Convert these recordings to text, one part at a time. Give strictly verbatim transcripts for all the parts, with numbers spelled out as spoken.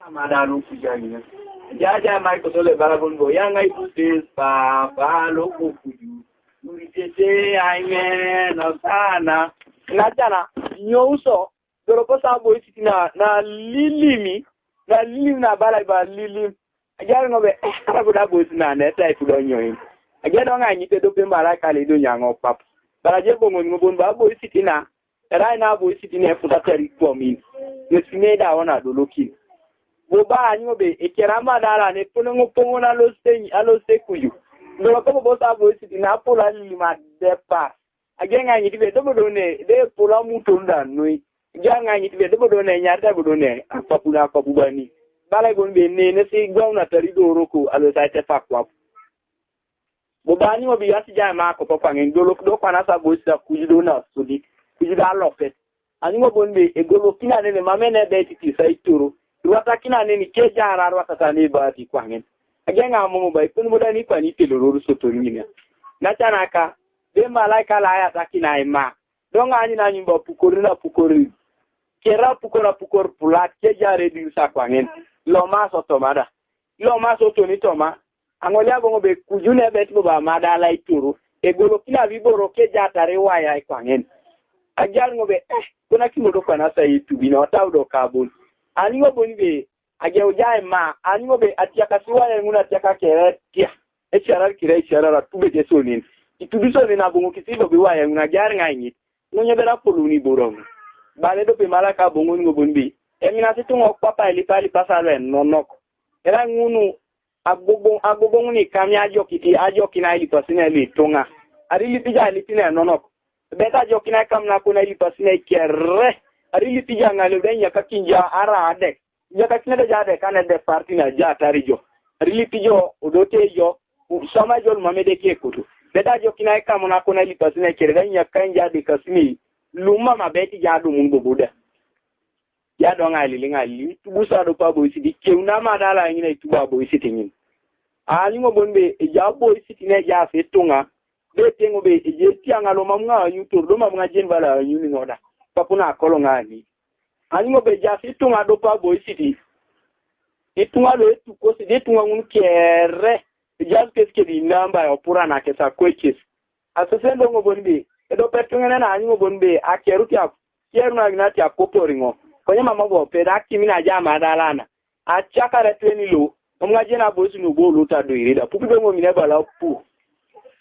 Amada lo kuja nya. Jaja mai ko sole bala bon bo ya ngai putes pa pa lo ko kuju. Uri tete ai me no sana. Na jana nyo uso doro ko sa bo isi na na lilimi na lilimi na bala ba lilim. Ajar ngo be eh, ara ko da bo isi na ne tai ku do nyo. Ajar do ngai ni te do pe mara kale do nyango pap. Bala je bo ngo ngo bon ba bo isi na Era ina bo isi tine futa tari kuomin. Ngesine da wana dolokin. Bo ba anyo be ekera madala ne pono ngo pongo na lo se ni alo se kuyu. Ndo ko bo sa bo isi tine apola lili ma depa. Agenga ni dibe dobo done de pola muto nda nui. Janga ni dibe dobo done nyarda bo done akapula akapubani. Bala gon be ne ne si gwa una tari doro ko alo sa te pakwa. Bo ba ni mo bi yasi ja ma ko papa ngen dolo do kwana sa bo sa kuji do na sudi. Kuji da lope. Ani mo bon be e golo kina ne ma mene be ti ti sa itoro. Ruata kina ne ni ke ja ra ruata ta ne ba ti kwa ngen. Agenga mo mo ba ikun mo da ni kwa ni telo ro so to ni ne. Na tana ka be malaika la ya ta kina ima. Donga ani na nyumba pukori na pukori. Kera pukora pukor pulat ke ja re di sa kwa ngen. Lo ma so to mada. Lo ma so to ni to ma. Angoli abongo be kujune be tibo ba madala ituru. Egolo kila biboro ke jatare waya ikwangen. Ajar ngo be eh kuna kimodo kana sa itu bina wata udo kabun. Ani ngo boni be age ujai ma ani ngo be atiaka siwaya nguna atiaka kere tia. Echara kire echara tube je sonin. Itubi sonin abongo kisibo bi waya nguna jar ngai ngit. Nunye bera poluni borong. Bale do pe mala ka bongo ngo bon bi. Emina si tungo papa ili pali pasalo en nonok. Era ngunu agogo agogo nguni kami ajo kiti ajo kina ili pasina ili tunga. Ari ili pija ili pina nonok. Beta ajo kina kam na kuna ili pasina ikere. Ari ili pija ngalo de nyaka kinja ara ade. Nyaka kina de jade kane de parti na ja tari jo. Ari ili pijo odote jo. Sama jo lumame de ke kutu. Beta jo kina kam na kuna ili pasina ikere de nyaka kinja de kasini. Luma ma beti ja do mun bobuda. Ya do ngali li ngali tubu sa do pa boy siti kew na ma dala ngina tuba boy siti ngin. Ali ngo bon be e ja boy siti ne ja se tunga. Be tengo be e je ti anga lo mam nga nyu tur do mam nga jen bala nyu ni ngoda. Pa kuna kolo nga ni. Ali ngo be ja se tunga do pa boy siti. E tunga lo e tuko si de tunga ngun kere. E ja ke ke di namba yo pura na ke sa kwe kes. Asese ndo ngo bon be. Edo petungene na ani ngo bon be akeru tia keru na gina tia kopori ngo. Konye mama bo pe da kimi na jama dalana. Achaka re tweni lo. Omga jena bosi no bo lo ta do irida. Pupi do ngo mine bala pu.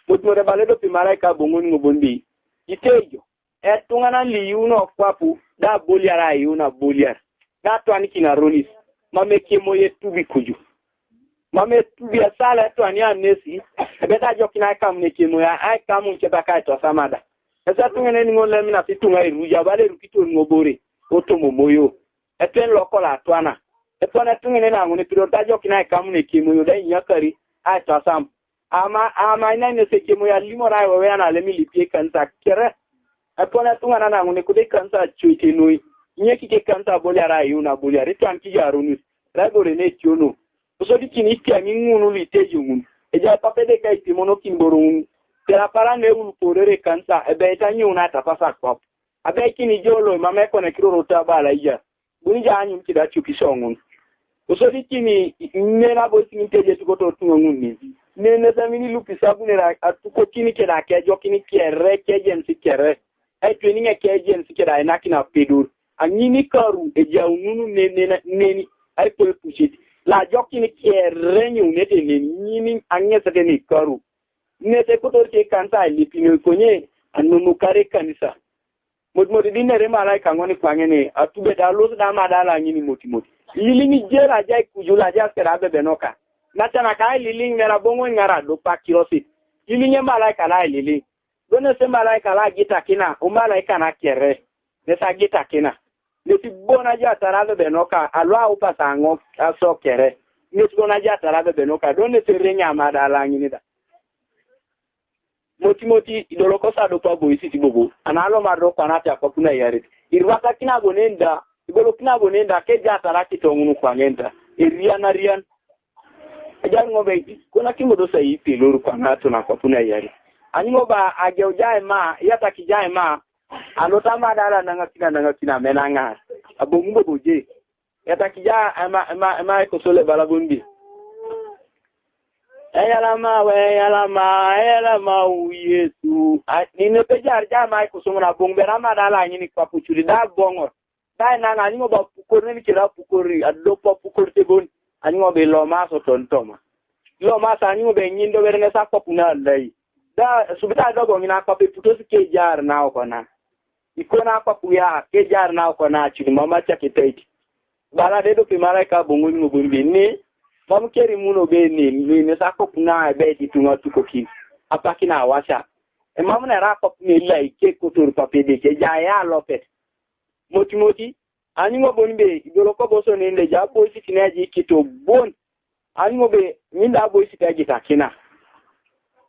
Mutmo de bale do pi malaika bongo ngo bon be. Itejo. Etungana li yuno kwapu da boliara yuna boliar. Da twani kina ronis. Mame kimo ye tubi kuju. Mame tubi asala twani anesi. Ebeta jokina ai kam ne kimo ya ai kam unche baka to samada. Esa tungene ni ngole mina si tunga iruja bale rukito ngobore. Otomo moyo. Eten lokola twana. Etwana tungene na ngone piro da jokina ai kam ne kimo yo da nyakari. Ai to sam. Ama ama ina ne se kemo ya limo ra wewe ana le mi lipie kansa kere. Epona tunga na nangu ne kude kansa chuite nui. Nye kike kansa bolia ra yu na bolia. Ritwan ki ya runus. Ra gore ne chiono. Oso di kini tia ni ngunu li te yungun. Eja pape de kai timono kin borun. Tera para ne ulu porere kansa. Ebe eta nyuna tapasa kwap. Abe kini jolo mame kone kiro rota bala iya. Buni ja anyum kida chuki songun. Usodi kini nena bo singin teje tuko to tunga ngunni. Nene samini lupi sabune ra atuko kini keda kejo kini kere kejen si kere. Ai tweni nge kejen si keda ina kina pedur. Angini karu e ja ununu nene neni. Ai kwe pushit. La jo kini kere nyu nete neni. Nini angesa teni karu. Nete kutor ke kansa ai lipino konye. Anunu kare kanisa. Mot mot di nere malaika ngoni kwangene atube da los da madala ngini moti moti. Lili ni jera jai kujula ja kera bebe noka. Natana kai lili ngera bongo ngara do pakirosi. Lili nye malaika la lili. Done se malaika la gita kina, o malaika na kere. Ne sa gita kina. Ne si bona ja tara bebe noka, alwa upa sango aso kere. Ne si bona ja tara bebe noka. Done se renya madala ngini da. Moti moti idoloko sa do pa boy siti bobo. Ana lo ma do kwa na ta kwa kuna yare. Irwata kina bonenda, ibolo kina bonenda ke ja tara ki to ngunu kwa ngenda. Iriana rian. Ajar ngo be kuna kimo do sa yi pe lor kwa na to na kwa kuna yare. Ani ngo ba age o jai ma, ya ta ki jai ma. Alo ta ma dala nanga kina nanga kina menanga. Abo ngumbo boje. Yata kija ema, ema, ema kusule balabun bi. Eyalama, we eyalama, eyalama, u Yesu. A, nino pe jar jama kusumuna bung berama dala nyini kwa puchuri da bongo. Da na na nyingo ba pukori ni kira pukori, adopo pukori tebon. Anyingo be loma so tontoma. Loma sa anyingo be nyindo berenge sa kwa puna lai. Da subita dogo ngina kwa pe putosi ke jar na okona. Ikona kwa puya, ke jar na okona chini mama chake taiti. Bala dedo pe malaika bongo ni ngobon be ni. Mamu keri muno be ni, ni ne sa kwa puna be ti tunga tuko ki. Apaki na wasa. E mamu na ra kwa puna lai ke kotor pape de ke ja ya lopet. Moti moti, anyingo bon be, idolo ko boso nende ja boy siti na ji kito bon. Anyingo be, ninda boy siti aji takina.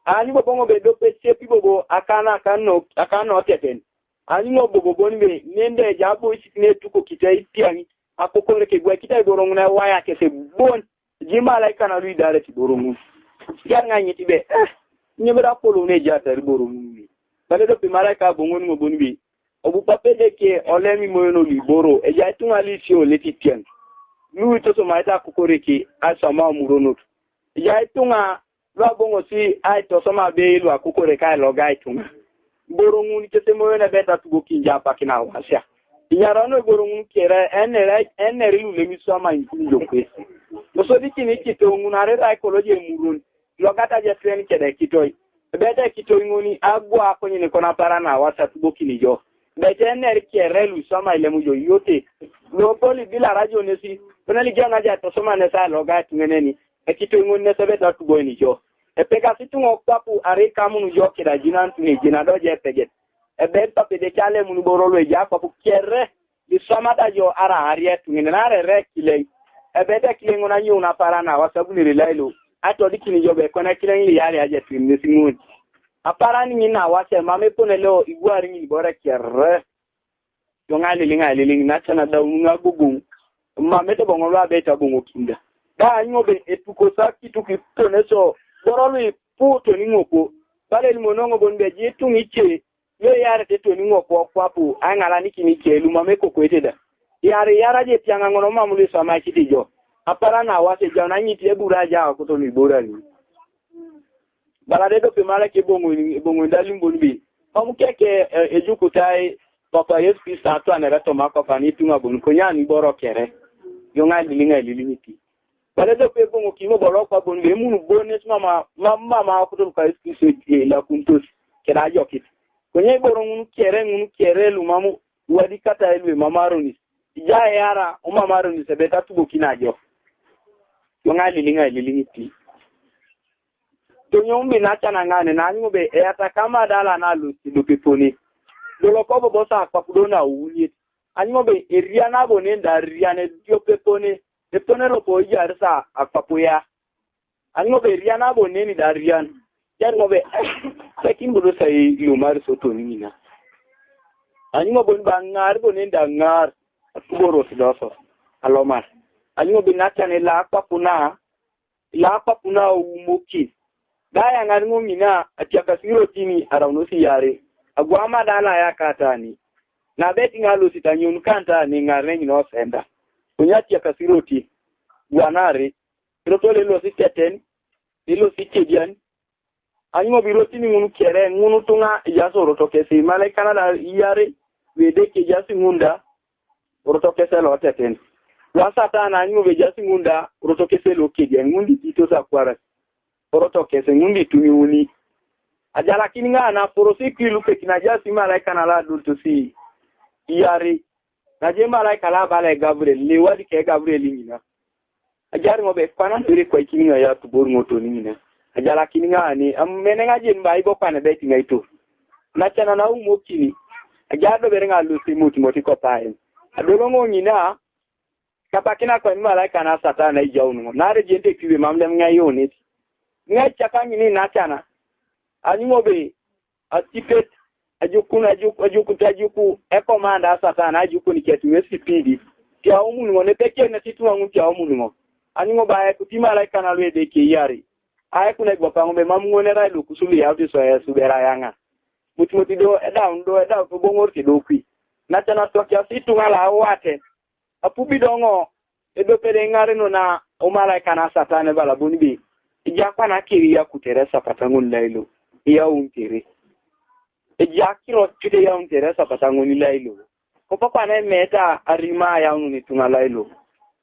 Anyingo bongo be do pe sepi bobo akana akano, akano teten. Anyingo bobo bon be, nende ja boy siti ne tuko kita itiangi. Akokore ke gwa kita iborong na waya kese bon. Ji malaika na lui dare ti borong. Jar nga nyiti be, eh, nyebra polo ne ja tari borong. Bale do pe malaika bongo ni ngobon be. Obu papede ke olemi moyono liboro, eja itunga lisio leti tiang. Lu itoso maita kukoreki, asama muronot. Eja itunga, lu abongo si aitosoma be lu akukoreka loga itunga. Boro nguni kese moyona beta tugo kinja pakina wasia. Inyarano boro nguni kere, enere, enere lu lemi soma inkunjo kwesi. Osodi kini kito ngunare rai koloje muron. Logata je tren kede kitoi. Bede kitoi nguni agwa konyi ni kona para na wasa tubo kini jo. Bete ner kere lu soma ile mu jo yote. Lo poli bila rajo nesi. Pena li gana ja to soma nesa loga tungeneni. E kitoi nguni nesa beta tubo ni jo. E pega situngo kwapu are kamunu jo kida jinan tuni jina doje peget. E beta pede kale munu boro lo ja kwapu kere. Iswamata jo ara ariet ngin na rere kileng. Ebede kileng na nyu na para na wasa buni ri lailo. Ato di kini jo be kona kileng li yari aje tin ni singun. Apara ni ngin na wasa ma me pone lo igwari ngin bore kere. Jo ngali linga liling na chana da unga gugung. Ma me to bongo lo abe ta bongo kinda. Da nyo be etuko sa kitu ki pone so. Boro lo ipu to ni ngoko. Bale ni monongo bon be je tungi che. Yo yare te toni ngo ko kwapu, angala ni kini kelu ma me ko kwete da. Yare yara je tianga ngono ma mulu sama kiti jo. Apara na wase jo na nyiti e bura ja ko to ni bura ni. Bala de do pe mala ke bongo ni, bongo da limbo ni bi. Mamu keke, eh, ejukutai, Papa Yesu Kristo atwa ne reto ma ko pani tunga bon ko nyani boro kere. Yo ngai lili ngai lili nyiti. Bale do pe bongo kimo bolo kwa bon be munu bones mama, mama, mama kutul ka isu se, eh, la kuntus. Kera jokit. Konye boro ngunu kere, ngunu kere lu mamu, wadi kata elwe mama Aronis. Ija yara, o mama Aronis, e beta tubo kina jo. Yo ngai lili ngai lili ngiti. To nyombi na chana ngane, na nyumbe, e ata kama dala na lusi, lupi poni. Dolo kobo bosa kwa kudona unyit. Anyingo be eria na bo ne nda ria ne dio pe pone. E pone ro po ija resa akpapo ya. Anyingo be eria na bo ne ni da ria. Ya ngo be, eh, sekin bo do sai lo mar so to ni na. Anyingo bo ba ngar bo ne nda ngar. Bo ro si do so. Alomar. Anyingo be na chane la akpapo na. La akpapo na umoki. Da ya ngar ngo mina, atiaka siro tini, arauno si yare. Agwama da la ya katani. Na beti nga lo sita nyun kanta ni ngar ne no senda. Kunya atiaka siro ti. Gwanare. Siro to le lo si teten. Le lo si kedian. Anyingo biro tini ngunu kere, ngunu tunga ya so roto kesi. Male kana da yare. Wede ke ya si ngunda. Roto kese lo teten. Wa satana anyingo be ya si ngunda. Roto kese lo kedian. Ngundi tito sa kwara. Roto kese ngundi tumi uni. Ajala kini nga na porosi kilu pe kina jasi malaika na la dultu si. Yari. Na je malaika la bale Gabriel. Ni wadi ke Gabriel ngina. Ajari ngo be kwana ndiri kwa kini nga ya tubor ngo to ni ngina. Ajala kini nga ni. Am mene nga je mba ibo kwana beti nga ito. Na chana na umo kini. Ajado bere nga lusi muti moti ko paen. Adolo ngo ngina. Kapa kina kwa ni malaika na satana ija unu. Na re jente kiwe mamle mga yonit. Nga chaka ngini na chana. Ani ngo be. Atipet. Ajukun, ajuk, ajukun, ajuku. E komanda satana, ajuku ni ketu, e sipidi. Tia umu ngo, ne peke ne titu wangu tia umu ngo. Ani ngo ba e kuti malaika na lwe de ke yari. Ae kuna gwa pango be mamu ngo ne rai lo kusuli ya uti so ya subera yanga. Muti muti do, e da undo, e da undo bongor ti do kwi. Na chana tokia situ ngala awate. Apubi dongo, Edopere ŋarino na umalaika na Satan ebala bon be, eja kwana kiri yakutere esapata ŋun lailo, eyauntere. Eja kirot kite eyauntere esapata ŋun lailo. Kopo kwana emeta arima ayaunun ituŋa lailo.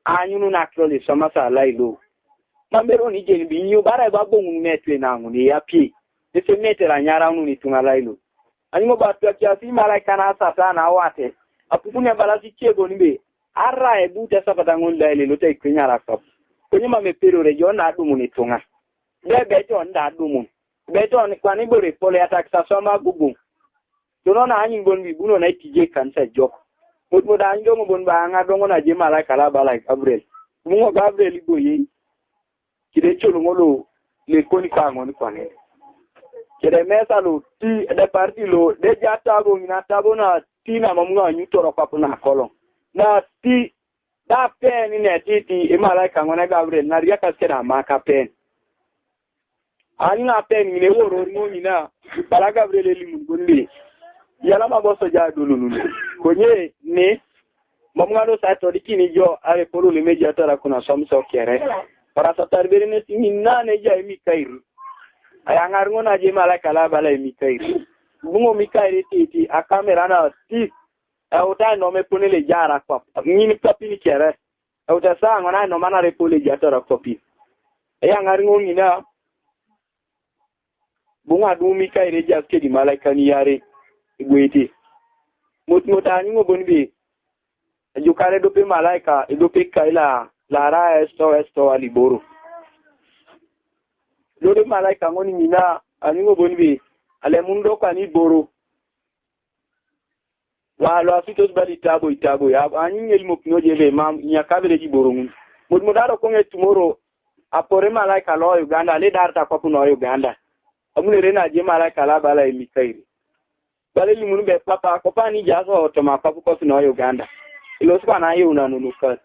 Aanyunun akiro luiswamasa lailo. Mam eron ijeni binyo, bara ibo aboŋun metwe naŋun, eyapie. Ese metere anyaraunun ituŋa lailo. Anyuŋ bo atwakiasi imalaika na Satan awate. Apupun ebalasi ice bon be, arai ebuut esapata ŋol da elelot aikwenyar akwap. Konye mam epedore ejon da adumun ituŋa. Be, be ejon da adumun. Be ejon kwana ibore epol eyatakis aswam agogoŋ. Tono na anyun bon bibuno na itije kanisa ejok. Mot mot anyun doŋo bon ba aŋa doŋo na je malaika la bala Gabriel. Muŋo Gabriel iboyei. Kide col ŋolo lekoni kaŋon kwaŋe. Kede mesa lo ti, edepar ti lo, deja tabo ŋina tabo na ti na mam ŋa anyutor kwap na koloŋ. Na ti, da pen ne ti ti, imalaika ŋone Gabriel, na riakas kede amaka pen. Ani na pen ŋine woror ŋo ŋina, bala Gabriel elimun gunbi. Yala ma boso ja dununun. Konye, ne, Mam ŋado sa todikin ijo are polo limeji atara kuna somso kere. Para sa tarbere ne siŋin na ne ja imikairi. Aya ŋar ŋo na je malaika la bala imikairi. Buŋo mikairi titi akamera na ti. Euta nome punile jara kwap. Ŋin papini kere. Euta sa ŋona noma na repole jatara kwapi. Aya ŋar ŋo ŋina. Buŋa dumi kaire jas kedi malaika ni yare igwete. Mot mot anyuŋ obon be. Ejukare dope malaika, edope kaila, lara esto, esto aliboro. Dode malaika ŋoni ŋina, anyuŋ obon be. Alemun do kani boro. Wa lo asitos bali tabo itabo. Ya, anyuŋ elimokino jebe mam, nyakabere jiboro ŋun. Mot mot aro koŋe tumoro, apore malaika lo Uganda, le dar ta kwapu no Uganda. Amunere na je malaika la bala emikairi. Bale limunu be papa, kopa ni jaso otoma kwapu kosi no Uganda. Ilo suka na yuna nunu kas.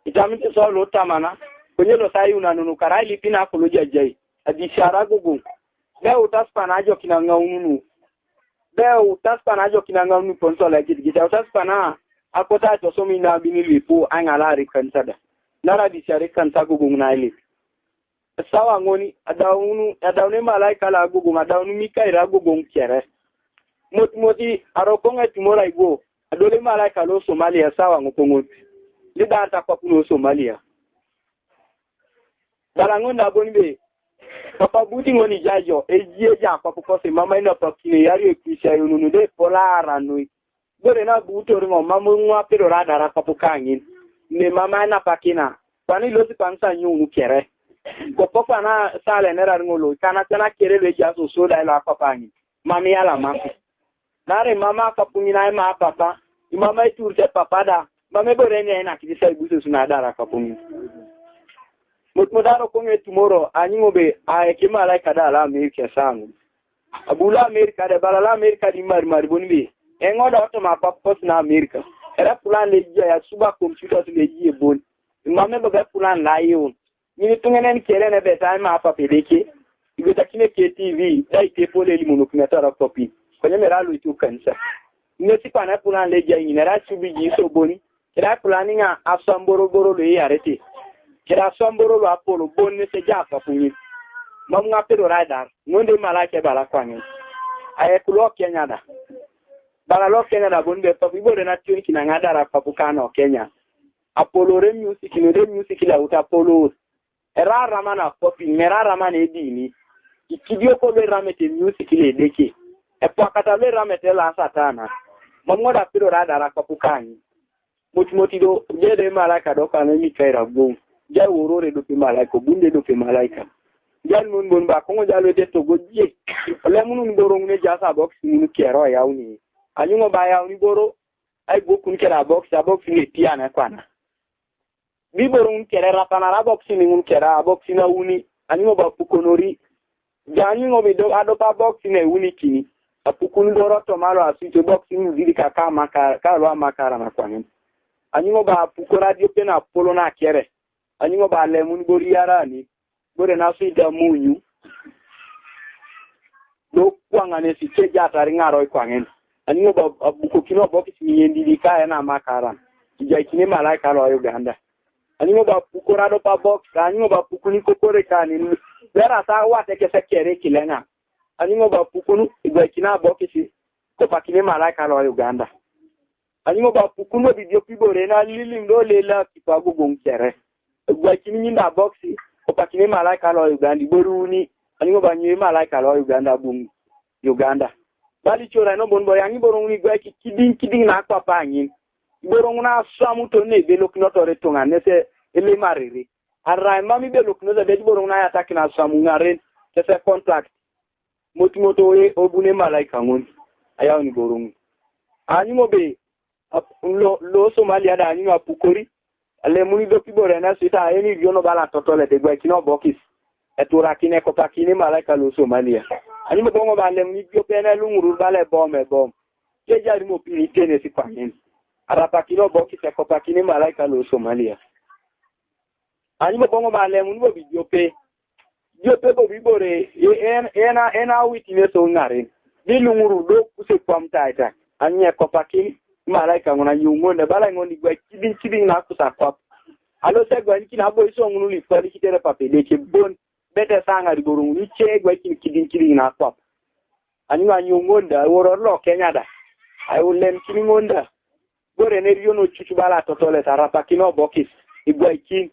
Itamite so lo tamana, konye lo sa yuna nunu kara ilipina kulu jajai. Adisiara gugu. Be utas pana ajo kina ŋaununu. Be utas pana ajo kina ŋaununu ponso la gidi gidi. Utas pana akota to somi na bini lipu aŋalari kanisa da. Nara adisiara kanisa gugu na ilip. Sawa ŋoni, adaunu, adaunu malaika la agogoŋ, adaunu Mikail agogoŋ kere. Mot moti, arokoŋ etumor aigo, adole malaika lo Somalia sawa ŋokoŋon. Lidar takwap lo Somalia. Bala ŋon da bon be, papa buti ŋoni jajo, ejie ja akwap kosi mama inapakine yari ekwisia yununu de pola aranui. Bore na butor ŋo mam ŋwa pedor adara kwap kaŋin. Ne mama napakina. Kwani losi kanisa nyunu kere. Kopo kwana sale nerar ŋolo. Kana tena kere le jaso soda ila kwap aŋin. Mami yala masi. Nare mama kwap ŋin ai ma papa. Imama iturte papa da. Mame bore ne na kiti sai buso suna adara kwap aŋin. Mot mot aro koŋe tumoro. Anyi ŋobe. Ae kimalaika da la mi kesaŋu. Abu lo Amerika de bala lo Amerika di mari mari bon be. Eŋo da otoma pap kos na Amerika. Era kulan le jia ya suba computers le jia bon. Mame baga kulan la yun. Nini tungenen kere ne beta ma pap edeke. Ibetakine ke T V, dai te pole limunuk na tara kopi. Konye mera lo itu kanisa. Nesi pana kulan le jia inera subi ji so boni. Keda kulani ŋa aswam boroboro lo iyarete. Keda aswam boro lo apolo bon nese ja apapuŋit. Mam ŋa pedor aidar. Ŋonde malaika bala kwaŋin. Aye kulo Kenya da. Bala lo Kenya da bon be papu ibore na tioni kina ŋa dara papu kano Kenya. Apolore music, node music la uta apolor. Era arama na kopin, mera arama na edini. Ikidioko lo eramete music le Edeke. Epwakata lo eramete la Satana. Mam ŋoda piro radara kopukanyi. Mot mot ido, jede malaika do kane Mikael agoŋ. Ja worore dope malaika, obunde dope malaika. Jal nun bon ba koŋo jal wete togo je. Lemunun boro ŋune jasa box ŋunu kero yauni. Anyuŋo ba yauni boro, ai bokun kera box, a box ne piane kwana. Biboro ŋun kere rapanara boxi ni ŋun kere a boxi na uni, ani ŋo ba pukonori. Jani ŋo bi do ado pa boxi ne uni kini. Apukun boro to malo asite boxi ni zidi ka ka makara, ka lo makara na kwanin. Ani ŋo ba pukora dio pe na polo na kere. Ani ŋo ba lemun bori yara ni. Bore na sui da munyu. Do kwaŋane si keja tari ŋaroi kwaŋen. Ani ŋo ba abuko kino boxi ni yendi di ka ena makara. Ija kine malaika lo Uganda. Anyuŋ bo apukor adop abokis, anyuŋ bo apukun ikokore kanin, bera sa wate kese kere kileŋa. Anyuŋ bo apukun igwaikini abokis, kopakini malaika lo Uganda. Anyuŋ bo apukun bobo idiop ibore na lilim do lele akipa agogoŋ kere. Igwaikini ŋin da abokis, kopakini malaika lo Uganda, ibore uni. Anyuŋ bo anyuŋ malaika lo Uganda agogoŋ Uganda. Bala icorai nobon bo yaŋ iboro ŋun igwaiki kidiŋ kidiŋ na akwap aŋin. Iboro ŋun aswamuto ne ebelokinotor ituŋa nese elimariri. Arai mam ibelokinosi ebe iboro ŋun ayatakin aswam ŋaren kese contract. Motimoto obune malaika ŋun ayaun iboro ŋun. Anyuŋ obe ap-, lo, lo Somalia da anyuŋ apukori. Alemuni do kibore na sita eni iriono bala totolet egwaikini obokis. Eturakin ekopakini malaika lo Somalia. Anyuŋ bobo ŋo ba alemuni idiop ene luŋurur bala ebom ebom. Kejari mopini tenesi kwaŋin. Arapakini obokis ekopakini malaika lo Somalia. Anyuŋ bobo ŋo ba alemuni bobo idiope. Idiope bobo ibore, e-, en-, ena, ena witness o ŋaren. Di luŋurur do kuse kwam taita. Anyuŋ ekopakini malaika ŋun anyuŋ ŋon, bala ŋon igwai kidiŋ kidiŋ na kusa kwap. Alo se gwai kina boi so ŋun lipali kitere pape de ke bon. Bete saŋar iboro ŋun ice igwai kidiŋ kidiŋ na kwap. Anyuŋ anyuŋ ŋon da, eworor lo Kenya da. Ai ulen kini ŋon da. Bore ne riono cucu bala totolet arapakini obokis, igwaikin.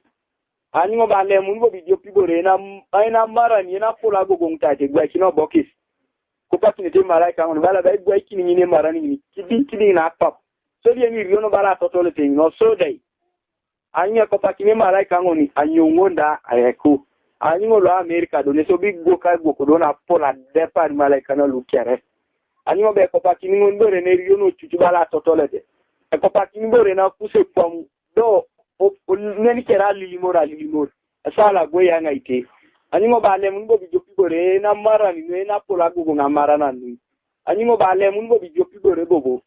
Anyuŋ bo alemun bobo idiopi bore, ena, ena marani, ena polo agogoŋ tate, igwaikin obokis. Kopakinete malaika ŋun, bala da igwaikin ŋin emarani ŋin, kidiŋ, kidiŋ na akwap. Sodi eni riono bala totolet ŋin, osodai. Anyuŋ ekopakini malaika ŋun, anyuŋ ŋun da ayeku. Anyuŋ lo Amerika do, nesobi gwok agwok do na polo adepar malaika na lukere. Anyuŋ be ekopakini ŋun bore ne riono cucu bala totolete. Ekopakini bore na kuse kwam do, o, o, neni kere alilimor, alilimor. Esala gwe yaŋ aite. Anyuŋ bo alemun bobo ijopi bore, na marani, ne na polo agogoŋ amarana nui. Anyuŋ bo alemun bobo ijopi bore bobo.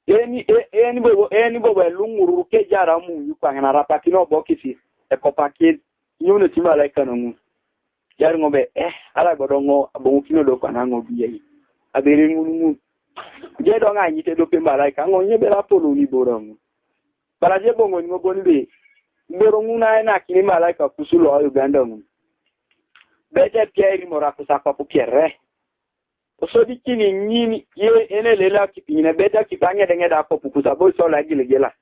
Eni, e-, eni bobo, eni bobo eluŋurur kejara amunyu kwaŋin arapakini obokisi, ekopakin, inyouno ti malaika naŋun. Jari ŋo be, eh, ala gbodo ŋo, aboŋokino do kwana ŋo biyai. Abere ŋun ŋun. Je do ŋa anyit edope malaika, ŋo nye bela apolou ni boro ŋun. Bala je boŋon ŋo bon be, boro ŋun aenakini malaika kusu lo Uganda ŋun. Bete pia erimor akusa kwapu kere. Osodikini ŋin ye enelele akipi ŋin ebet akipi aŋedeŋede akopukus abo isio loegiligila.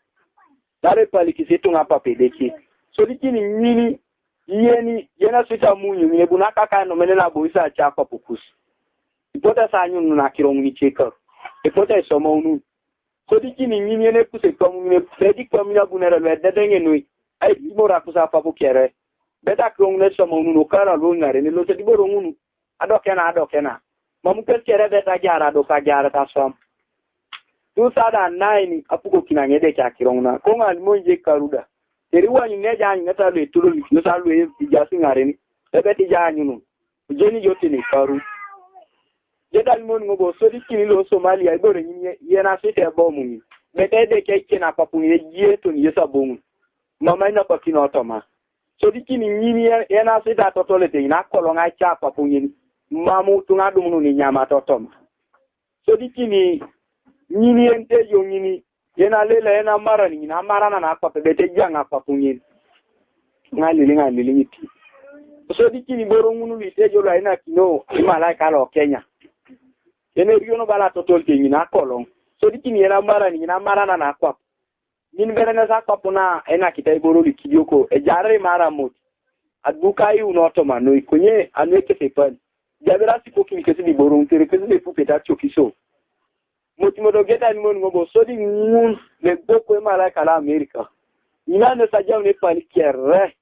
Naarai epalikis ituŋa papa Edeke. Osodikini ŋin yeni, yeni aswit amunyu ŋin ebu nakaka enomene nabo isio ace akopukus. Ipote sa anyunun akiro ŋun ice karu. Ipote isomaunun. Sodikini ŋin yen epuse kpamu ŋin epedi kpamu ŋin abunere luededeŋe noi. Aiboro akus apap kere. Bet akiro ŋun esomaunun okara luoŋaren eloset iboro ŋun. Adokena, adokena. Mam kes kere bet agiar adok agiar taswam. Two thousand nine apukokin aŋedek akiro ŋun. Koŋ alimon je karuda. Teriwanyun neja anyuneta luetololikinos aluejasi ŋaren. Ebet ija anyunun. Ujeni jo tene karu. Jedal mon ŋobo sodikini lo Somalia ibore ŋin ye-, yenasite ebomu ŋin. Bete Edeke iken akwap ŋin ejieton Yesu aboŋun. Mama inapakino otoma. Sodikini ŋin ye-, yenasite atotolete ŋin akoloŋ aica akwap ŋin. Mam utuŋa adumunun inyama totoma. Sodikini ŋin yenite jo ŋin Yen alele, yen amaran ŋin, amaranan akwap, ebet ejaŋ akwap ŋin. Ŋalili, ŋalili ŋiti. Sodikini iboro ŋun luitejo luainakino imalaika lo Kenya. Yen eriono bala atotolite ŋin akoloŋ. Sodikini yen amaran ŋin, amaranan akwap. Ŋin berenes akwap na enakita iboro lukidioko, ejaar imaramot. Aduka iuno otoma noi, konye anu ekesepan. Jabera sikokin kesi diboro ŋun, tere kesi depupete atiokisio. Motimoto geta nimon ŋobo sodi ŋun legoko emalaika lo Amerika. Ŋina nesajaun epal kere.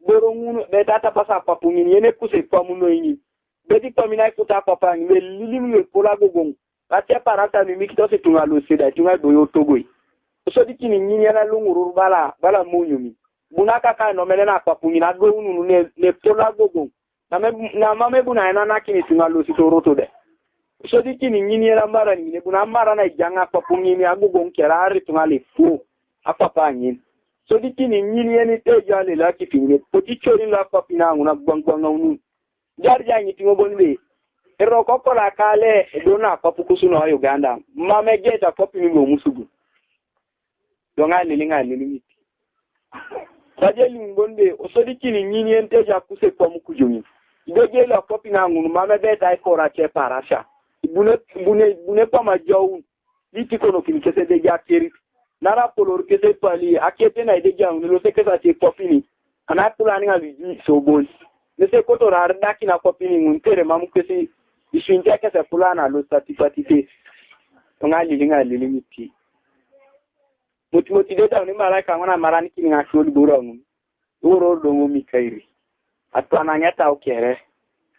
Boro ŋun beta tapas akwap ŋin yen ekus ekwamu noi ŋin. Beti kwamin aikut akwap aŋin lelilim luepol agogoŋ. Kateparan tamimikitos ituŋa luosida ituŋa iboyo togoi. Kosodikin ŋin yen luŋurur bala, bala munyumi. Buna kaka enomenen akwap ŋin adounun ne, nepol agogoŋ. Namam ebuni ainanakin ituŋa lositoroto de. Sodikin ŋin yen amaran ŋin ebuni amaran aijaŋ akwap ŋin agogoŋ keraar ituŋa lipu akwap aŋin. Sodikin ŋin yen itejo alelo akipi ŋin epoti icorin loakwap ŋin aŋun agwaŋgwaŋaunun. Jarja ŋit ŋobon be eroko kolakale edono akwap kusuno Uganda mam egeet akwap ŋin lomusugun. Doŋ aliliŋ aliliŋit. Taje limbonde, osodi kini nyinien teja kuse kwa mukujumin. Ibeje lo kopi na ngunu mame beta ikora che parasha. Ibune, ibune, ibune kwa majaun. Liti kono kini kese de ja keri. Nara polor kese pali, akete na ide ja ngunu lo se kesa che kopini. Ana kula ni ngali ji sobon. Nese koto rar daki na kopini ngun tere mamu kese. Isu inte kese kula na lo sati pati te. Ngali, ngali, miti. Moti moti de ta ni malaika ngona marani kini nga sholi bura ngun. Uro dongo Mikairi. Atwana nyata okere.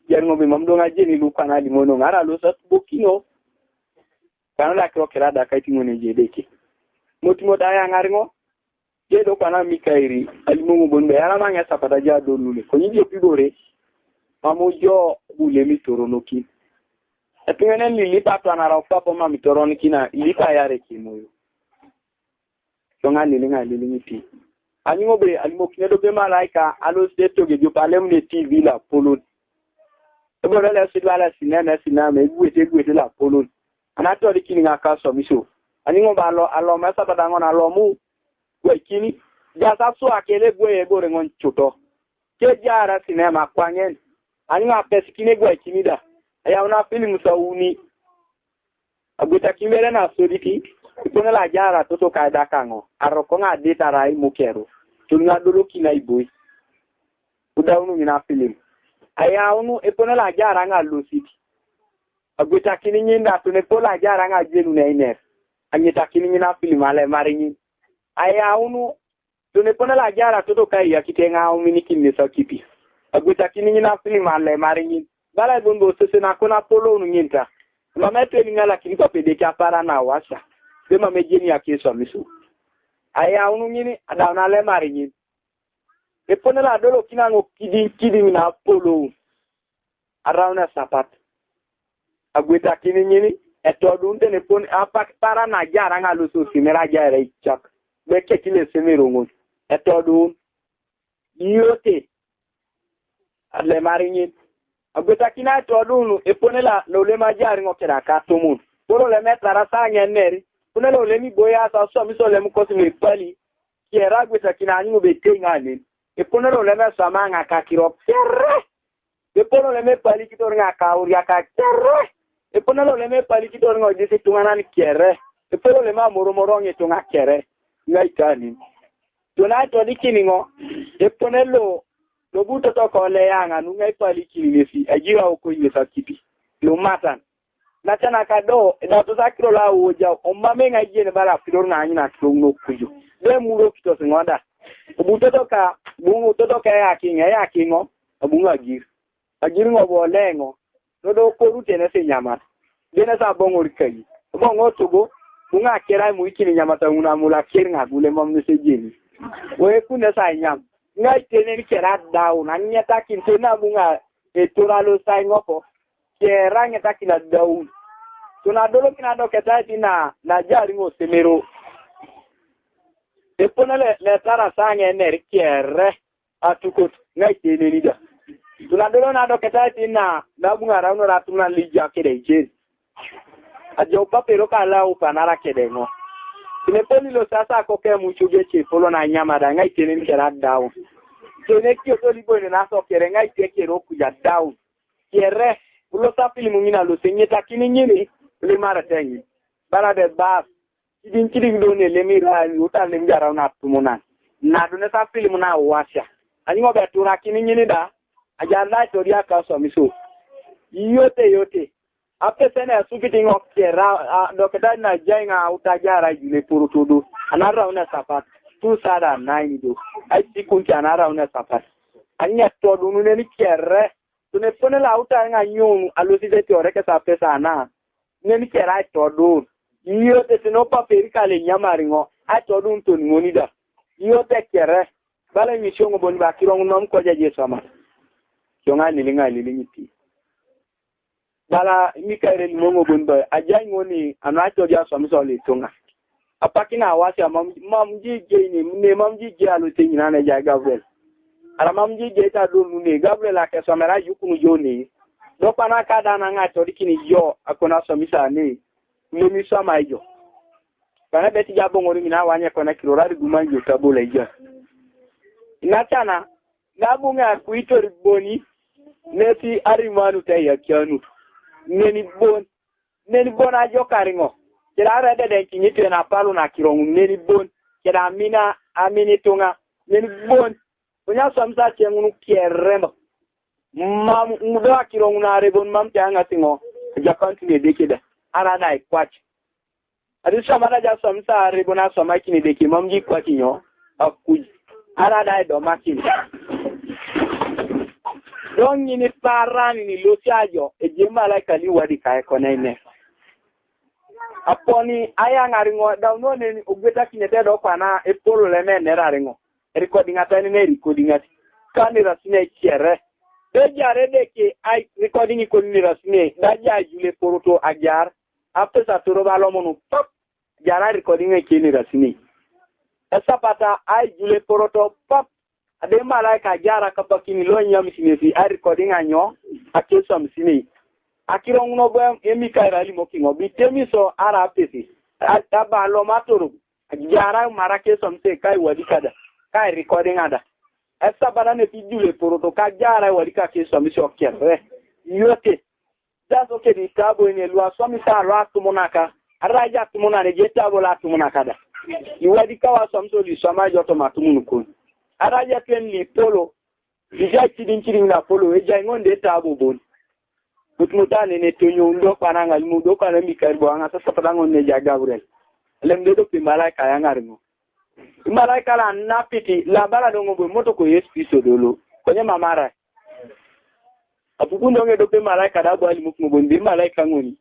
Yer ngo be mam donga jeni lu kana limono ngara lo sa bokino. Kana la kro kera da kai tingone je deke. Moti moti aya ngari ngo. Je do kana Mikairi. Alimo ngo bon be yara manga sapata ja do lule. Ko nyi je pibore. Mamo jo bule mi toro no ki. Atungene lili pa twana ra fa po mami toro ni kina. Lili pa yare ki moyo. Tonga lili nga lili ni pi. Ani ngo be, ani mo kine do be malaika, alo se toge jo palem ne T V la polon. Ebo le si la sinema, sinema, egwete, egwete la polon. Ana to di kini nga ka so miso. Ani ngo ba lo, alo ma sa ba dango na lo mu. Gwe kini. Ja sa so akele gwe ebo re ngon chuto. Ke jara sinema kwangen. Ani nga pes kini gwe kini da. Aya una film sa uni. Agweta kimere na soditi, ipone la jara toto kai dakango, aroko nga dita rai mukero, tunga dolo kina iboi. Uda unu mina film. Aya unu, ipone la jara nga lositi. Agweta kini nyinda, tune po la jara nga jenu na iner. Anyeta kini nyina film ale maringi. Aya unu, Tone pona la jara toto kai ya kitenga umini kinne sa kipi. Agweta kini nyina film ale maringin. Bala bon bo sese na kona polo unu nyinta. Mame teni ngala kini kwa pede kia para na wasa. Be mame jeni ya keso misu. Aya unu nyini, ada una le maringin. E pone la dolo kina ngo kidin kidin na polo. Around a sapat. Agweta kini nyini, etodun tene pon apak para na jara nga lusu simera jara ichak. Be ketile semero ngon. Etodun. Yote. Ale maringin. Agweta kina etodun, epone la, lo le ma jari ngo kera katumun. Polo le me tara sa ngen neri. Pone lo le mi boya sa so mi so le mu kosi mi pali. Kiera agweta kina anyi ngo be tenga nin. Epone lo le me sa ma nga kakiro. Kere. Epone lo le me pali kitor nga ka uria ka kere. Epone lo le me pali kitor nga disi tunganan kere. Epone lo le ma moro moro ngi tunga kere. Nga itani. Tona to di kini ngo. Epone lo, lo buto to ko le yanga, nu nga ipali kini nesi. Ajira oko yesa kipi. Lo matan. Na tana ka do, da to sa kiro la woja, o mame nga jene bara kiro na nyina kiro no kuyo. De muro kito singoda. Obu toto ka, bungu toto ka ya kinga, ya kingo, obu nga gir. Agir ngo bo lengo. Todo koru tene se nyama. Jene sa bongo rikai. Bongo togo, bunga kera mu ikini nyama ta una mula kir nga gule mam ne se jeni. We kune sa nyam. Nga itene ni kera down, anya takin tena bunga etura lo sai ngoko. Kera nya takina down. Tuna dolo kina do keta tina na jari ngo semero. Epona le, le tara sange neri kere. Atukot, ngai tene ni da. Tuna dolo na do keta tina, na bunga rauno ratuna lija kede ijen. Ajo papero ka la upanara kede ngo. Tine poli lo sasa ko ke muchu ge che polo na nyama da, ngai tene ni kera down. Tene kio to libo ne na so kere, ngai te kero kuja down. Kere, ulo sa film ngina lo senye takini ngini, le mara tengi. Bara de bas. Kidin kidin do ne le mi ra, uta le mi jara una tumunan. Na do ne sa film na washa. Ani ngo be tura kini ngini da. Aja la to dia ka so miso. Yote yote. Ape sene su kiti ngo kera, a, do keda na jai nga uta jara jule puru tudu. Anara una sapat. Tu sada nine do. Ai sikunti anara una sapat. Anya to do nu ne ni kere. Tune pone la uta nga nyonu, alo si te tiore ke sa pesa na. Neni kera ai todun. Iyo te tino pa peri kale nyamari ngo. Ai todun ton ngoni da. Iyo te kere. Bala mi shongo bon ba kirongo nom ko ja Jesu ama. Shonga nili nga nili niti. Bala mi kaire ni mongo bon ba. Ajai ngoni, ano ai todi aso mi so le tunga. Apaki na wasi a mam, mam ji je ni, ne mam ji je alo te ni na ne ja Gabriel. Ara mam ji je ta do nu ne, Gabriel ake so mera yukunu jo ne. Do pana ka da na nga to dikini jo, akona so mi sa ne. Ne mi so ma jo. Kana beti ja bongo ni na wanya kona kiro rari guman jo ta bola ja. Natana, nabuŋe akuitor boni, nesi arimanu te yakianut. Neni bon, neni bon ajokariŋo. Kila arededen kinyitio napalu nakiroŋ neni bon. Kila amina, amin ituŋa, neni bon. Kunya somisa ceŋun kierem. Mam ŋudo akiroŋun arebon mam te aŋasiŋo. Ejakanut nedekeda. Ara da ikwac. Adi somata ja somisa arebon asomakin edeke mam ji ikwac inyo. Akuj. Ara da idomakin. Doŋ ŋini paran ni losi ajo eje malaika liwadi kae kone ine. Aponi ayaŋariŋo dauno neni ogwetakinete do kwana epolo leme enerariŋo. Erikodiŋat ainen erikodiŋat. Kanirasine kere. Ejare edeke ai recording ikoni nirasine. Daja ajule poroto ajar. Apesa toro balomonu pop. Jara recording ekeni rasini. Esapata aijule poroto pop. Ade malaika jara kapakini lo nyamisinesi ai recording anyo. Akeso amisini. Akiro ŋuno bo emikaira alimokiŋo bitemiso ara apesi. Aba lo matoruk. Jara mara keso mise kai wadi kada. Kai recording ada. Esapata ne pijule poroto ka jara wadi ka keso mise okere. Yote. Daso kedi tabo ine lu aswamisa lu atumunaka. Araja atumunane je tabo la atumunaka da. Iwadi kawa aswamisa lu iswama jo to matumunukun. Araja twen li polo. Ija kidin kidin la polo eja ŋonde tabo bon. Mutmutane ne tonyo undo kwana ŋalimu undo kwana mikari bo aŋa sasa pata ŋonde ja Gabriel. Lem dedo pe malaika ya ŋariŋo. Malaika la napiti la bala doŋo bo moto ko Yesu Kristo dolo. Konye mamara. Apupun doŋ edope malaika da bwali muk mubun bi malaika ŋuni.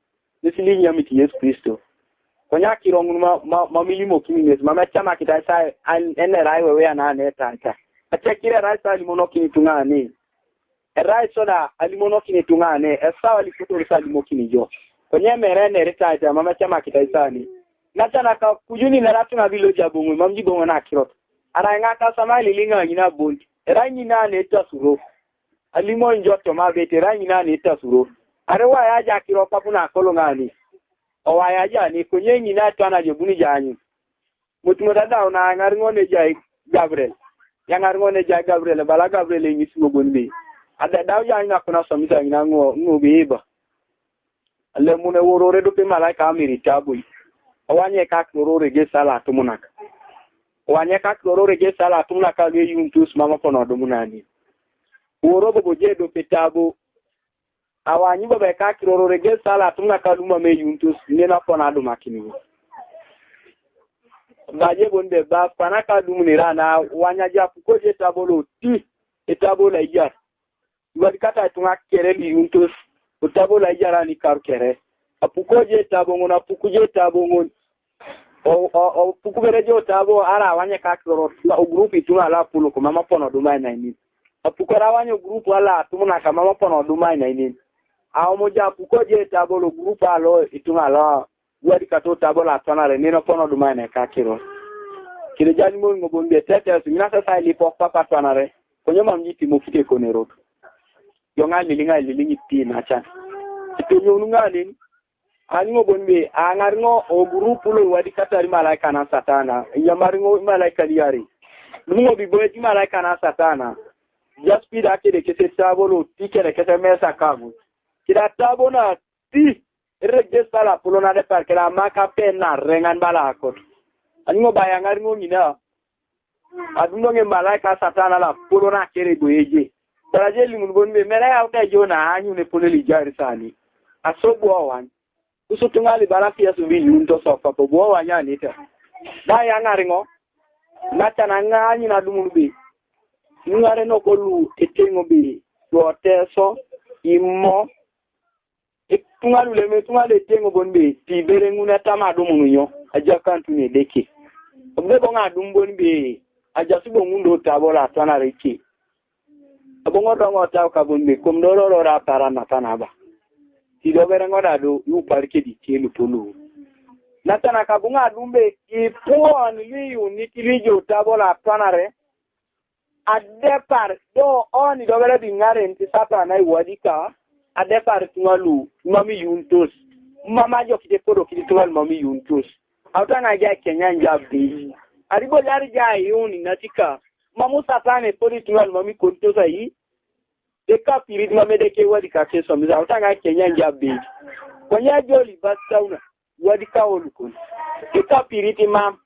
Nesili nyamit Yesu Kristo. Konya kiro ŋun ma, ma, ma milimokini nes ma mechama kita sa an enera iwe we ana ne tata. Ache kire rai sa limonokini tuŋa ne. Erai soda alimonokini tuŋa ne. Esa wali kutor sa limokini jo. Konye mere ne rita ita ma mechama kita sa ni. Natana ka kujuni na ratu na bilo jaboŋo mam jiboŋo na kirot. Ara ŋa ka sama liliŋa nyina bon. Era nyina ne tasuro. Alimo injo toma bete ra nyina ni tasuro. Are wa ya ja kiro papu na kolo ŋani. O wa ya ja ni konye nyina twana jo buni ja nyu. Mutimo da daw na ŋar ŋone ja Gabriel. Ya ŋar ŋone ja Gabriel bala Gabriel ni simo gon be. Ada daw ja na kuna somisa nyina ŋo ŋo be ba. Lemune worore dope malaika amiri taboi. Awanye kak rorore ge sala tumunak. Awanye kak rorore ge sala tumunak age yuntus mama pono dumunani. Woro bobo je dope tabo. Awanyi bobo kak rorore ge sala tumunak aluma me yuntus nena pono dumakini. Baje bonde ba pana ka dumuni rana wanya ja puko je tabo lo ti. Etabo la ijar. Iwadi kata ituŋa kere liyuntos. Otabo la ijar ani karu kere. Apuko je etabo ŋon, apuku je etabo ŋon. O, o, o, puku bere je otabo ara awanye kakirorot. O group ituŋa la apolo ko mama pono duma inainin. Apuko ara awanye group ala atumuna ka mama pono duma inainin. Aomo ja apuko je etabo lo group alo ituŋa la Wadi kato tabo la twanare nino pono dumane kakiro. Kile jani mo ngo bombe tete su mina sasa ilipo papa twanare. Konyo mam jiti mo fite kone rotu. Yo ŋa lili ŋa lili ŋi pi na chan. Ito nyonu ŋa lili. Ani ngo bombe aŋar ŋo o grupu lo wadi katari malaika na satana. Yamari ŋo malaika liyari. Lumo biboye di malaika na satana. Just pida kede kese tabo lo ti kede kese mesa kabu. Kida tabo na ti. Erek je sala pulo na de parke la maka pe na rengan bala akot. Ani ngo baya ŋar ngo ŋina. Aduno ŋe malaika satana la pulo na kere go eje. Bala je limun bon be mera ya uta jo na anyu ne pulo li jari sani. Aso bo wan. Kusutunga li bala pia su bi yun to sofa po bo wan ya nita. Da ya ŋar ngo. Natana ŋa anyu na dumun be. Ŋare no kolu eteŋo be. Tuoteso. Imo. Ituŋa luleme ituŋa leteŋo bon be tibere ŋun etama adumun nyo ajakantu nedeke. Obde boŋ adum bon be ajasi boŋ ŋun do tabo la atwanare ke. Aboŋ odoŋo tau ka bon be kom do rorora apara natanaba. Tidobere ŋoda do iupar kedi tie lupolu. Natana ka boŋ adum be ipuon luiunit luijo tabo la atwanare. Adepar do oni dobere biŋaren ti Satan aiwadika. Adepar tuŋa lu mam iyuntos. Mam ajokit epodokit tuŋa lu mam iyuntos. Autaŋa ja kenya nja bi. Aribo jari ja iyuni natika. Mamu Satan epol ituŋa lu mam ikonitosi ai, ekapirit mam Edeke ewadi kakeswamisio, autaŋa Kenya nje abeit. Konye ajoli bas tauna, wadi kaolukon. Ekapirit mam.